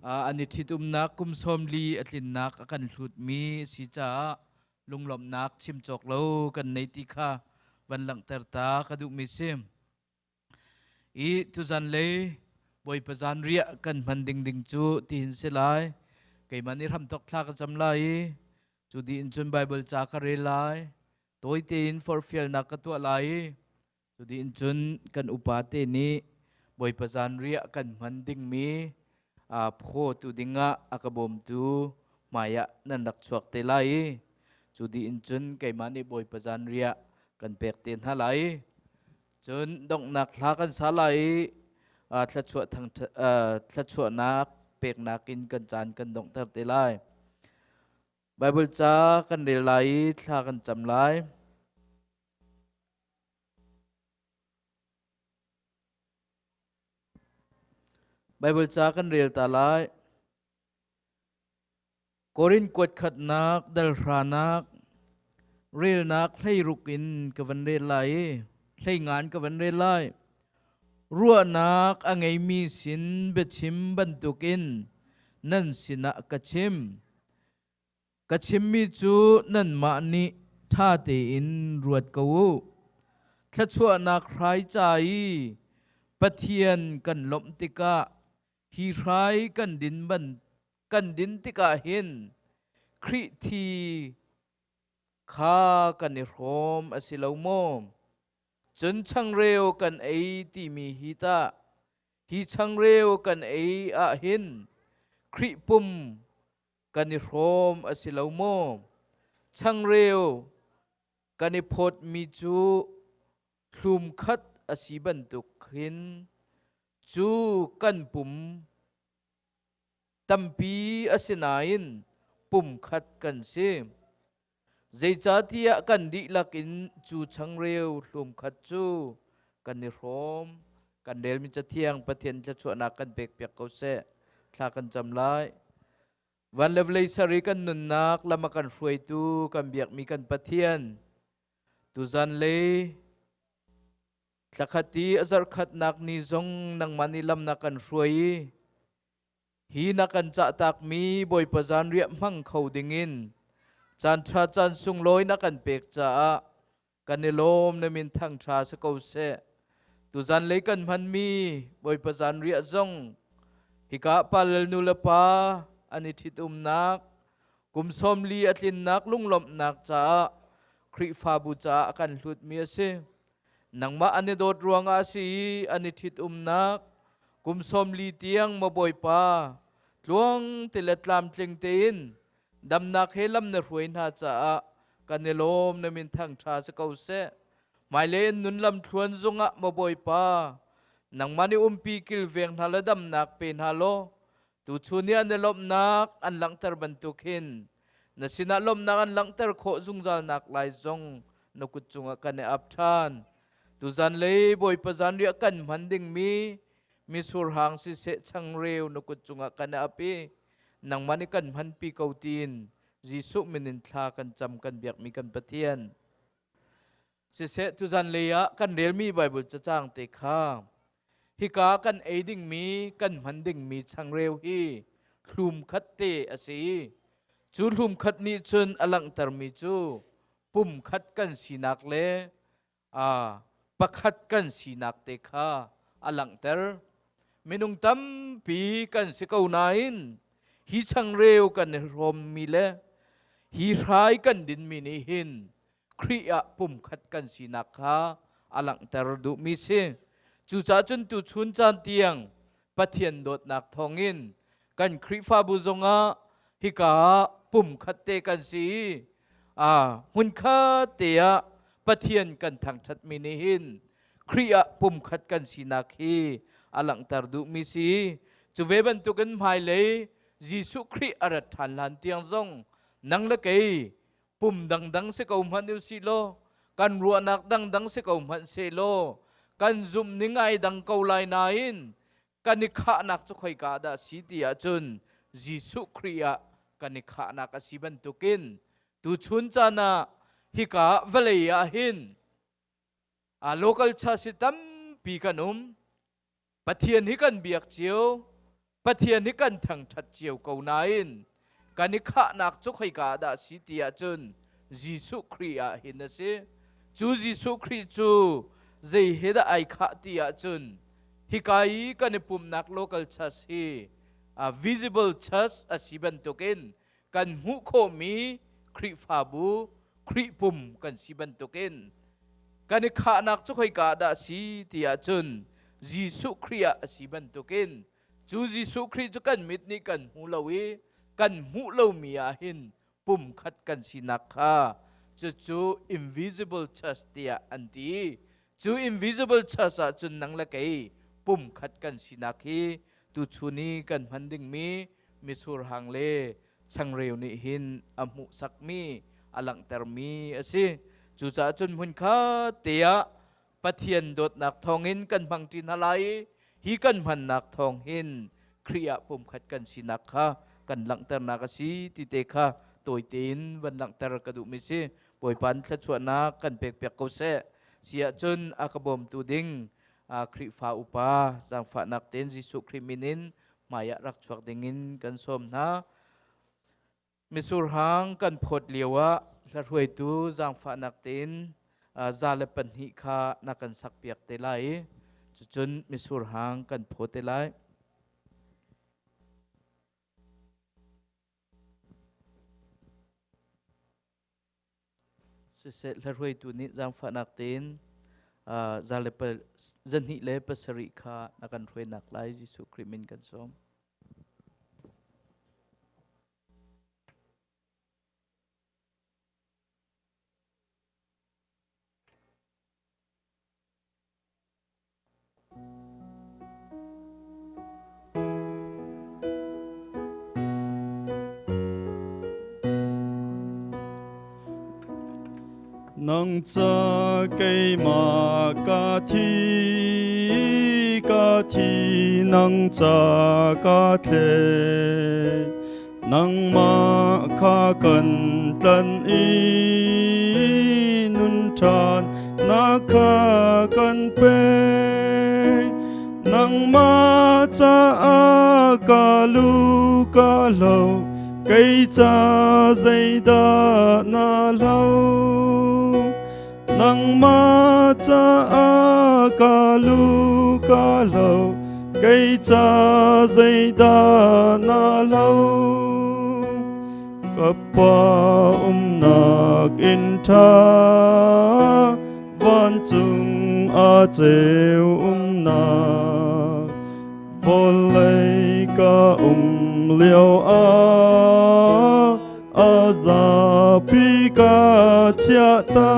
an i ṭhitumnak kum 40 a tlinnak a kan hlutmi si caah lunglawmhnak chim cawk lo kan nei ti kha van langhter ta ka duhmi si. I tuzanlei Bawipa zanriah kan hman ding ding cu tihin si lai. Keimah nih hramthok thla ka cam lai i cu dih in cun Baibal ca ka rel lai. Tawi tein forhfialnak ka tuah lai i cu dih in cun kan upa te nih Bawipa zanriah kan hman dingmi phaw tu dingah a ka bawmtu hmaiah nan rak chuak te lai i cu dih in cun keimah nih Bawipa zanriah kan pek te hna lai. Cun donghnak hla kan sa lai i thluachuah thluachuahnak peknak in kan caan kan donghter te lai. Bible ca kan rel lai i thla kan cam lai. Bible ca kan rel ta lai. Korin kuat khatnak dal hranak relnak hleiruk in ka van rel lai i hleingan ka van rel lai. Ruahnak a ngeimi sin biachim bantukin nan sinah ka chim. Ka chimmi cu nanmah nih ṭha tein ruat ko u. Thluachuahnak hrai ca i Pathian kan lawmh tikah hi hrai kan din ban kan din tikah hin Khrih thi kha kan i hrawm a si lo maw? Cun changreu kan ei timi hi tah hi changreu kan ei ah hin Khrih pum kan i hrawm a si lo maw? Changreu kan i phawtmi cu hlum khat a si bantuk hin cu kan pum tampi a si nain pumkhat kan si. Zeicahtiah kan dihlak in cu changreu hlumkhat cu kan i hrawm. Kan relmi Cathiang Pathian thluachuahnak kan pekpiak ko seh. Thla kan cam lai. Van le vawlei ser i kan nunnak lam a kan hruaitu kan biakmi kan Pathian tuzan lei Thlakhat i a zarhkhatnak ni zong nangmah nih lam na kan hruai i hi na kan cahtakmi Bawipa zanriah hmang kho dingin caanṭha caan sunglawi na kan pek caah kan i lawm na min thangṭha si ko seh. Tuzan lei kan hmanmi Bawipa zanriah zong hika palal nu le pa an i ṭhitumnak kum 40 a tlinnak lunglawmhnak caah Khrihfabu caah a kan hlutmi a si. Nangmah an i dawt ruangah a si i an i ṭhitumnak kum 40 tiang maw Bawipa tluang ti le tlamtling tein damnak he lam na hruai hna caah kan i lawm na min thangṭha si ko seh. Hmailei in nun lam thluan zungah maw Bawipa nangmah nih umpi kilveng hna le damnak pe hna law tuchun i an i lawmhnak an langhter bantuk hin na sinah lawmhnak an langhter khawh zungzal nak lai zong na kut cungah kan i ap ṭhan. Tuzan lei Bawipa zanriah kan hman dingmi misur hang siseh changreu na kut cungah kan i ap i nangmah nih kan hmanpi ko tiin Jesuh min in thla kan cam kan biakmi kan Pathian. Siseh tuzan lei ah kan relmi Bible cacang te kha hika kan ei dingmi kan hman dingmi changreu hi hlum khat te a si. Cu hlum khat nih cun a langhtermi cu pum khat kan sinak le pakhat kan sinak te kha a langhter. Minung tampi kan si ko nain hi changreu kan i hrawmmi le hi hrai kan dinmi nih hin Khrih ah pumkhat kan sinak kha a langhter duhmi si. Cucaah cun tuchun caan tiang Pathian dawtnak thawngin kan Khrihfabu zongah hika ah pumkhat te kan si i hmunkhat te ah Pathian kan thangṭhatmi nih hin Khrih ah pumkhat kan sinak hi a langhter duhmi si. Cu ve bantukin hmailei Jesuh Khrih a rat ṭhan hlan tiang zong nang le kei pum dangdang si ko hmanh u sih law kan ruahnak dangdang si ko hmanh seh law kan zumh ning ai dang ko lai nain kan i khahnak cu khoika dah si ti ahcun Jesuh Khrih ah kan i khahnak a si bantukin tuchun caan ah hika vawlei ah hin a local church tampi kan um Pathian hi kan biak cio, Pathian hi kan thangṭhat cio ko nain kan i khahnak cu khoika ah dah si ti ahcun Jesuh Khrih ah hin a si. Cu Jesuh Khrih cu zei he dah ai khah ti ahcun Hika i kan i pumnak local church hi visible church a si bantukin kan hmuh khawhmi Khrihfabu, Khrih pum kan si bantukin kan i khahnak cu khoika dah a si ti ahcun Jesuh Khrih ah a si bantukin cu Jesuh Khrih cu kan mit nih kan hmu lo i kan hmuh lomi ah hin pumkhat kan sinak kha cucu invisible church tiah an ti. Cu invisible church ah cun nang le kei pumkhat kan sinak hi tuchun i kan hman dingmi mitsur hang le changreu nih hin a hmuhsakmi a langhtermi a si. Cucaah cun hmunkhat te ah Pathian dawtnak thawngin kan hmangṭi hna lai i hi kan hmannak thawng hin Khrih ah pumkhat kan sinak kha kan langhternak a si ti te kha tawi tein van langhter ka duhmi si. Bawipa thluachuahnak kan pekpiak ko seh. Si ahcun a ka bawmtu ding Khrihfa upa zaangfahnak tein Jesuh Khrih min in hmaiah rak chuak dingin kan sawm hna. Misur hang kan phawt lio ah hlahruaitu zaangfahnak tein 102 kha na kan sakpiak te lai i cucun misur hang kan phaw te lai. Siseh hlahruaitu nih zaangfahnak tein 207 kha na kan hruainak lai Jesuh Khrih min kan sawm. Nang ca keimah ka thi, ka thi nang ca ka thlet. Nangmah kha kan tlan i nun ṭhan na kha kan pek. Nangmah caah ka lu ka hlo, kei ca zeidah na hlo? Nangmah caah ka lu ka hlo, kei ca zeidah na lo? Ka pa umnak inn ṭha, vancung a ceu umnak, vawlei ka um lio ah a zapi ka chiah ta.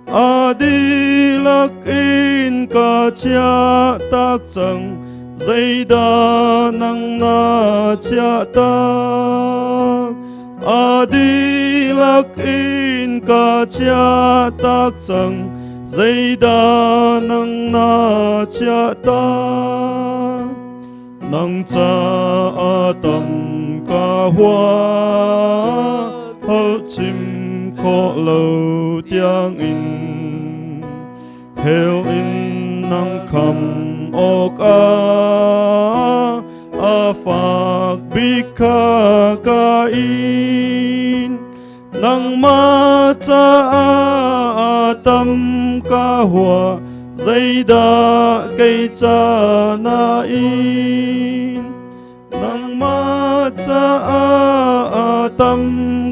A dihlak in ka chiah tak cang, zeidah nang na chiah tak? A dihlak in ka chiah tak cang, zeidah nang na chiah tak? Nang caah tam ka hua, holh chim khawh lo tiangin. Hell in nang kham awk ah a fak bik kha ka in. Nangmah caah tam ka hua, zeidah kei ca na in? Nangmah caah tam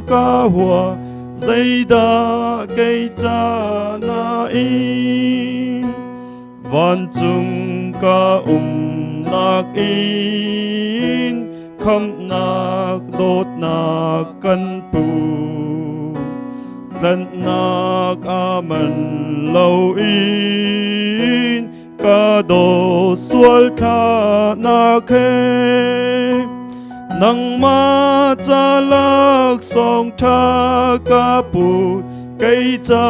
ka hua, zeidah kei ca na in? Vancung ka umnak in khamhnak dawtnak kan pu. Tlanhnak a man lo in ka daw sual thlanak he nangmah ca laksawng ṭha ka put kei ca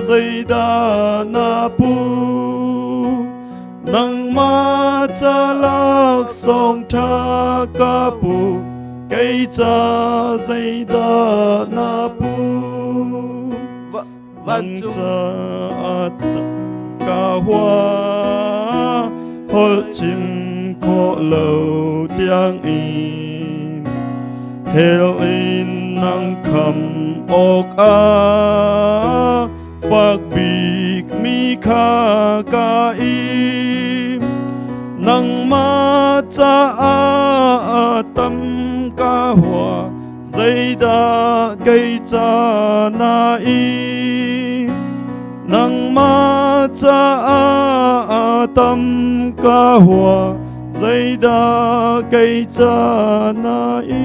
zeidah na pu nangmah ca laksawng ṭha ka pu kei ca zeidah na pu nang caah ka hua holh chim khawh lo tiang in hell in nang kham awk ah fak bik mi kha ka in. caah tam ka hua zeidah kei ca na i nangmah caah tam ka hua zeidah kei ca na i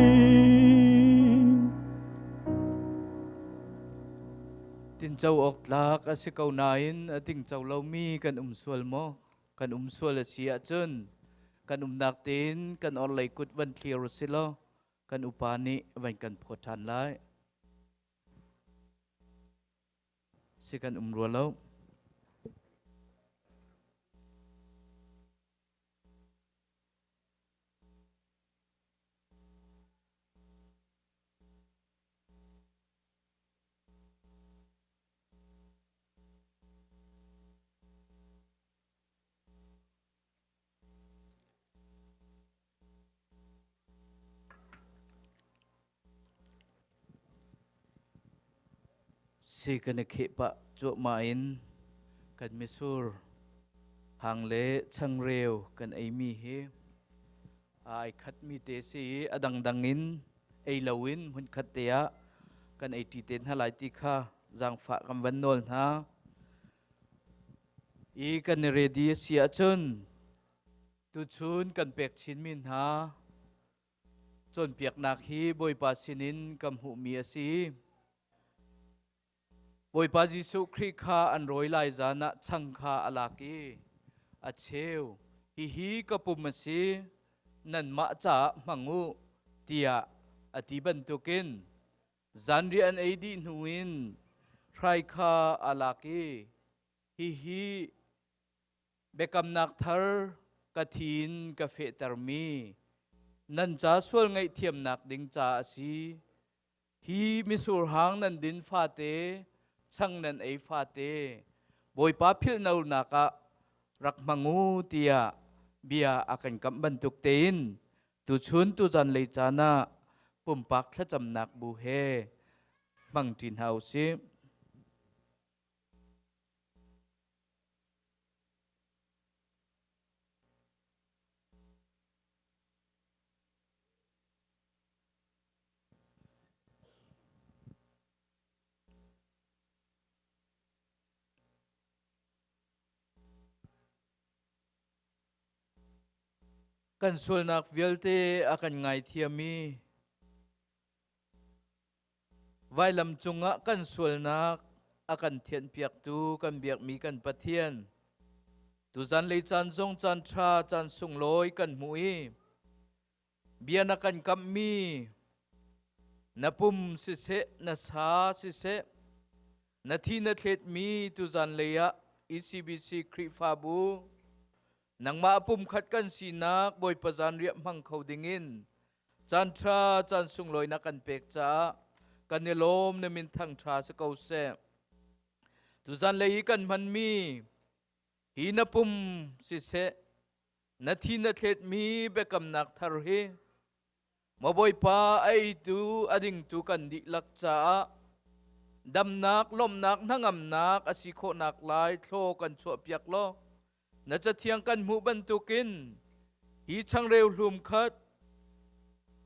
Tinco awk tlak a si ko nain a tingco lomi kan um sual maw? Kan um sual a si ahcun kan umnak tein kan orhlei kut van thlir u si law kan upa nih van kan phawt ṭhan lai. Si kan um rua lo. Si kan i kheh pah cuahmah in kan misur hang le changreu kan eimi hi ai khatmi te si i a dangdang in ei loin hmunkhat te ah kan ei ṭi te hna lai ti kha zaangfah kan van nawl hna. I kan i ready a si ahcun tuchun kan pek chinmi hna cawnpiaknak hi Bawipa sinin kan hmuhmi a si. Bawipa Jesuh Khrih kha an rawi lai zan ah chang kha a lak i a cheu. Hihi ka pum a si, nanmah caah hmang u, tiah a ti bantukin zanriah an ei dih hnu in hrai kha a lak i hihi biakamnak thar ka thi in ka fehtermi nan ca sual ngaihthiamnak ding ca a si. Hi misur hang nan din fate, chang nan ei fate, Bawipa philhnonak ah rak hmang u tiah bia a kan kamh bantuk tein tuchun tuzan lei caan ah pumpak thlacamnak bu he hmang ṭi hna u sih. Kan sualnak vialte a kan ngaithiam i vailam cungah kan sualnak a kan thianhpiaktu kan biakmi kan Pathian tuzan lei caan zong caan ṭha caan sunglawi kan hmuh i Bia na kan kamhmi na pum siseh, na sa siseh, na thi na thletmi tuzan lei ah ECBC Khrihfabu nangmah pumkhat kan sinak Bawipa zanriah hmang kho dingin caan ṭha caan sunglawi na kan pek caah kan i lawm na min thangṭha si ko seh. Tuzan lei i kan hmanmi hi na pum siseh, Na thi na thletmi biakamnak thar hi maw Bawipa a eitu a dingtu kan dihlak caah damnak lawmhnak hnangamnak a si khawhnak lai thlaw kan chuahpiak law na cathiang kan hmuh bantukin hi changreu hlum khat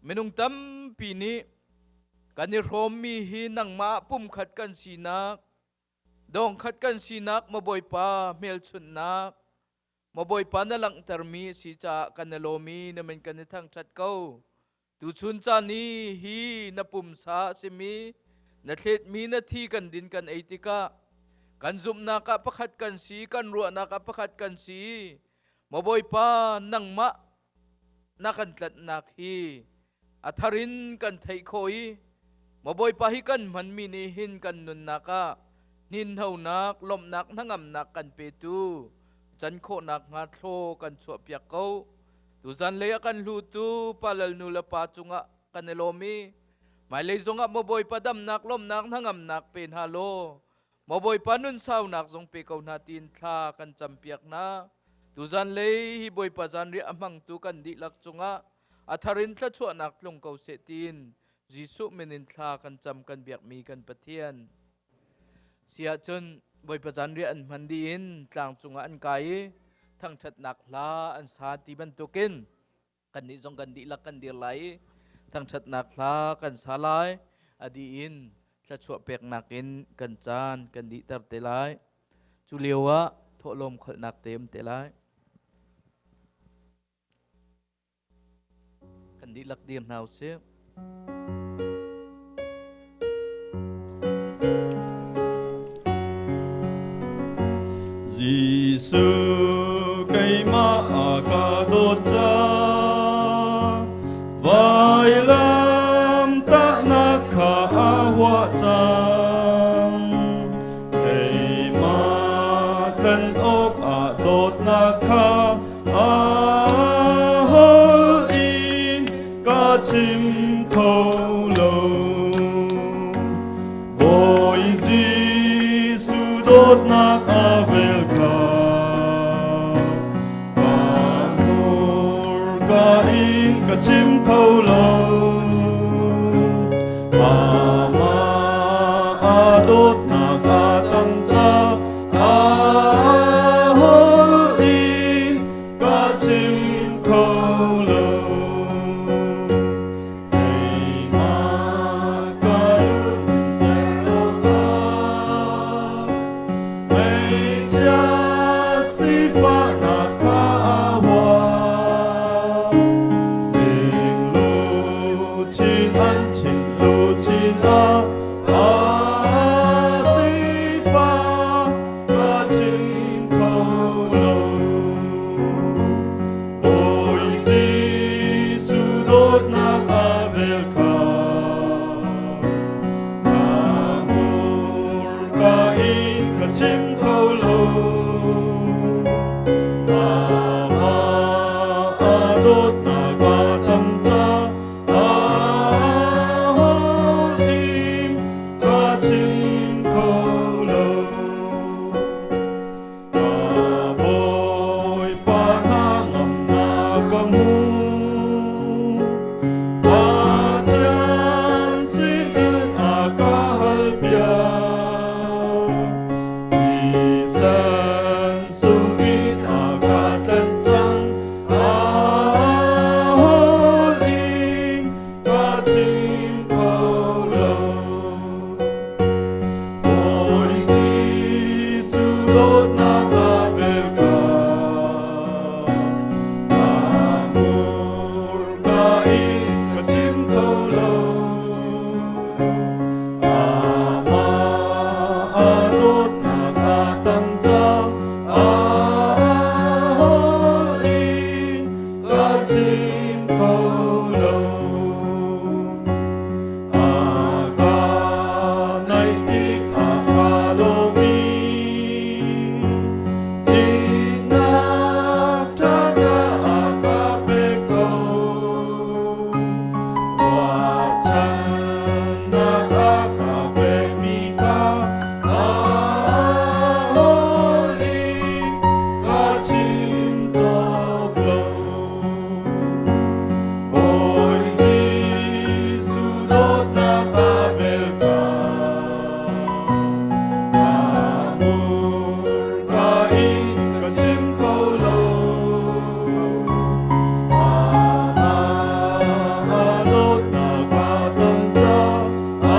minung tampi nih kan i hrawmmi hi nangmah pumkhat kan sinak dongkhat kan sinak maw Bawipa hmelchunhnak Maw Bawipa na langhtermi a si caah kan i lawm i na min kan i thangṭhat ko. Tuchun caan i hi na pumsa a simi na thletmi na thi kan din kan ei tikah kan zumhnak ah pakhat kan si, kan ruahnak ah pakhat kan si. Maw Bawipa nangmah na kan tlanhnak hi a thar in kan theih khawh i maw Bawipa hi kan hmanmi nih hin kan nunnak ah hninhnonak lawmhnak hnangamnak kan petu can khawhnak hnga thlaw kan chuahpiak ko tuzan lei ah kan hlutu pa lal nu le pa cungah kan i lawm i hmailei zongah maw Bawipa damnak lawmhnak hnangamnak pe hna law Maw Bawipa nun saunak zong pe ko hna tiin thla kan campiak hna. Tuzan lei hi Bawipa zanriah a hmangtu kan dihlak cungah a thar in thluachuahnak tlung ko seh tiin Jesuh min in thla kan cam kan biakmi kan Pathian. Si ahcun Bawipa zanriah an hman dih in tlang cungah an kai i thangṭhatnak hla an sa ti bantukin. Kannih zong kan dihlak kan dir lai i thangṭhatnak hla kan sa lai. A dih in thluachuah peknak in kan caan kan dihter te lai. Cu lio ah thawhlawm kholhnak te um te lai. Kan dihlak dir hna usih. Jesuh keimah a ka dawt cang vailam tahnak kha a huah cang keimah tlen awk ah dawtnak kha a hol in ka chim kho lo Bawi Jesuh dawtnak a vel kha ka hmurka in ka chim kho lo Amah a dawtnak a tam ca a hol in ka chim kho lo Keimah ka nunter awkah Hmeichia sifahnak kha a huah Ding luchin an chin luchin ah a sifah ka chim kho lo Bawi Jesuh dawtnak a vel kha ka hmurka in ka chim kho lo Amah a dawtnak a tam ca a hol in ka chim kho lo Ka Bawipa hna ngamnak ka hmu. Pathian sinin a ka halpiak. Thisen sungin a ka tlanh cang. A hol in ka chim kho lo. Bawi Jesuh dawtnak a vel ka ka hmurka in ka chim kho lo Amah a dawtnak a tam ca a hol in ka chim kho lo A ka naih tik ah ka lawm i dinnak ṭha ka a ka pek ko. Ruahchannak a ka pekmi kha a hol in ka chim cawk lo. Bawi Jesuh dawtnak a vel ka ka hmurka in ka chim kho lo Amah a dawtnak a tam ca a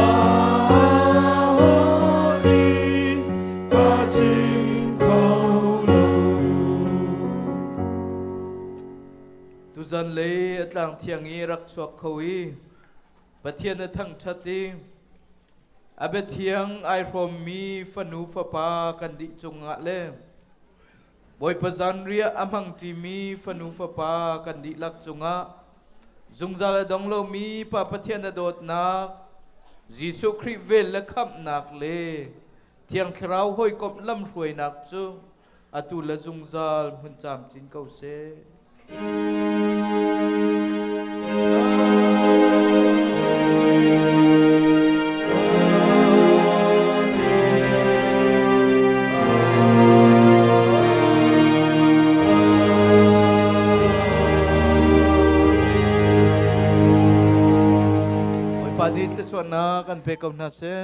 hol in ka chim kho lo. Tuzan lei a tlang thiang i rak chuak kho i Pathian a thangṭhat i a biathiang ai hrawmmi fanu fapa kan dih cungah le Bawipa zanriah a hmangṭimi fanu fapa kan dihlak cungah zungzal a dong lomi Pa Pathian a dawtnak Jesuh Khrih vel le khamhnak le Thiang Thlarau hawikomh lamhruainak cu atu le zungzal hmun camcin ko seh. Bawipa nih thluachuahnak kan pe ko hna seh.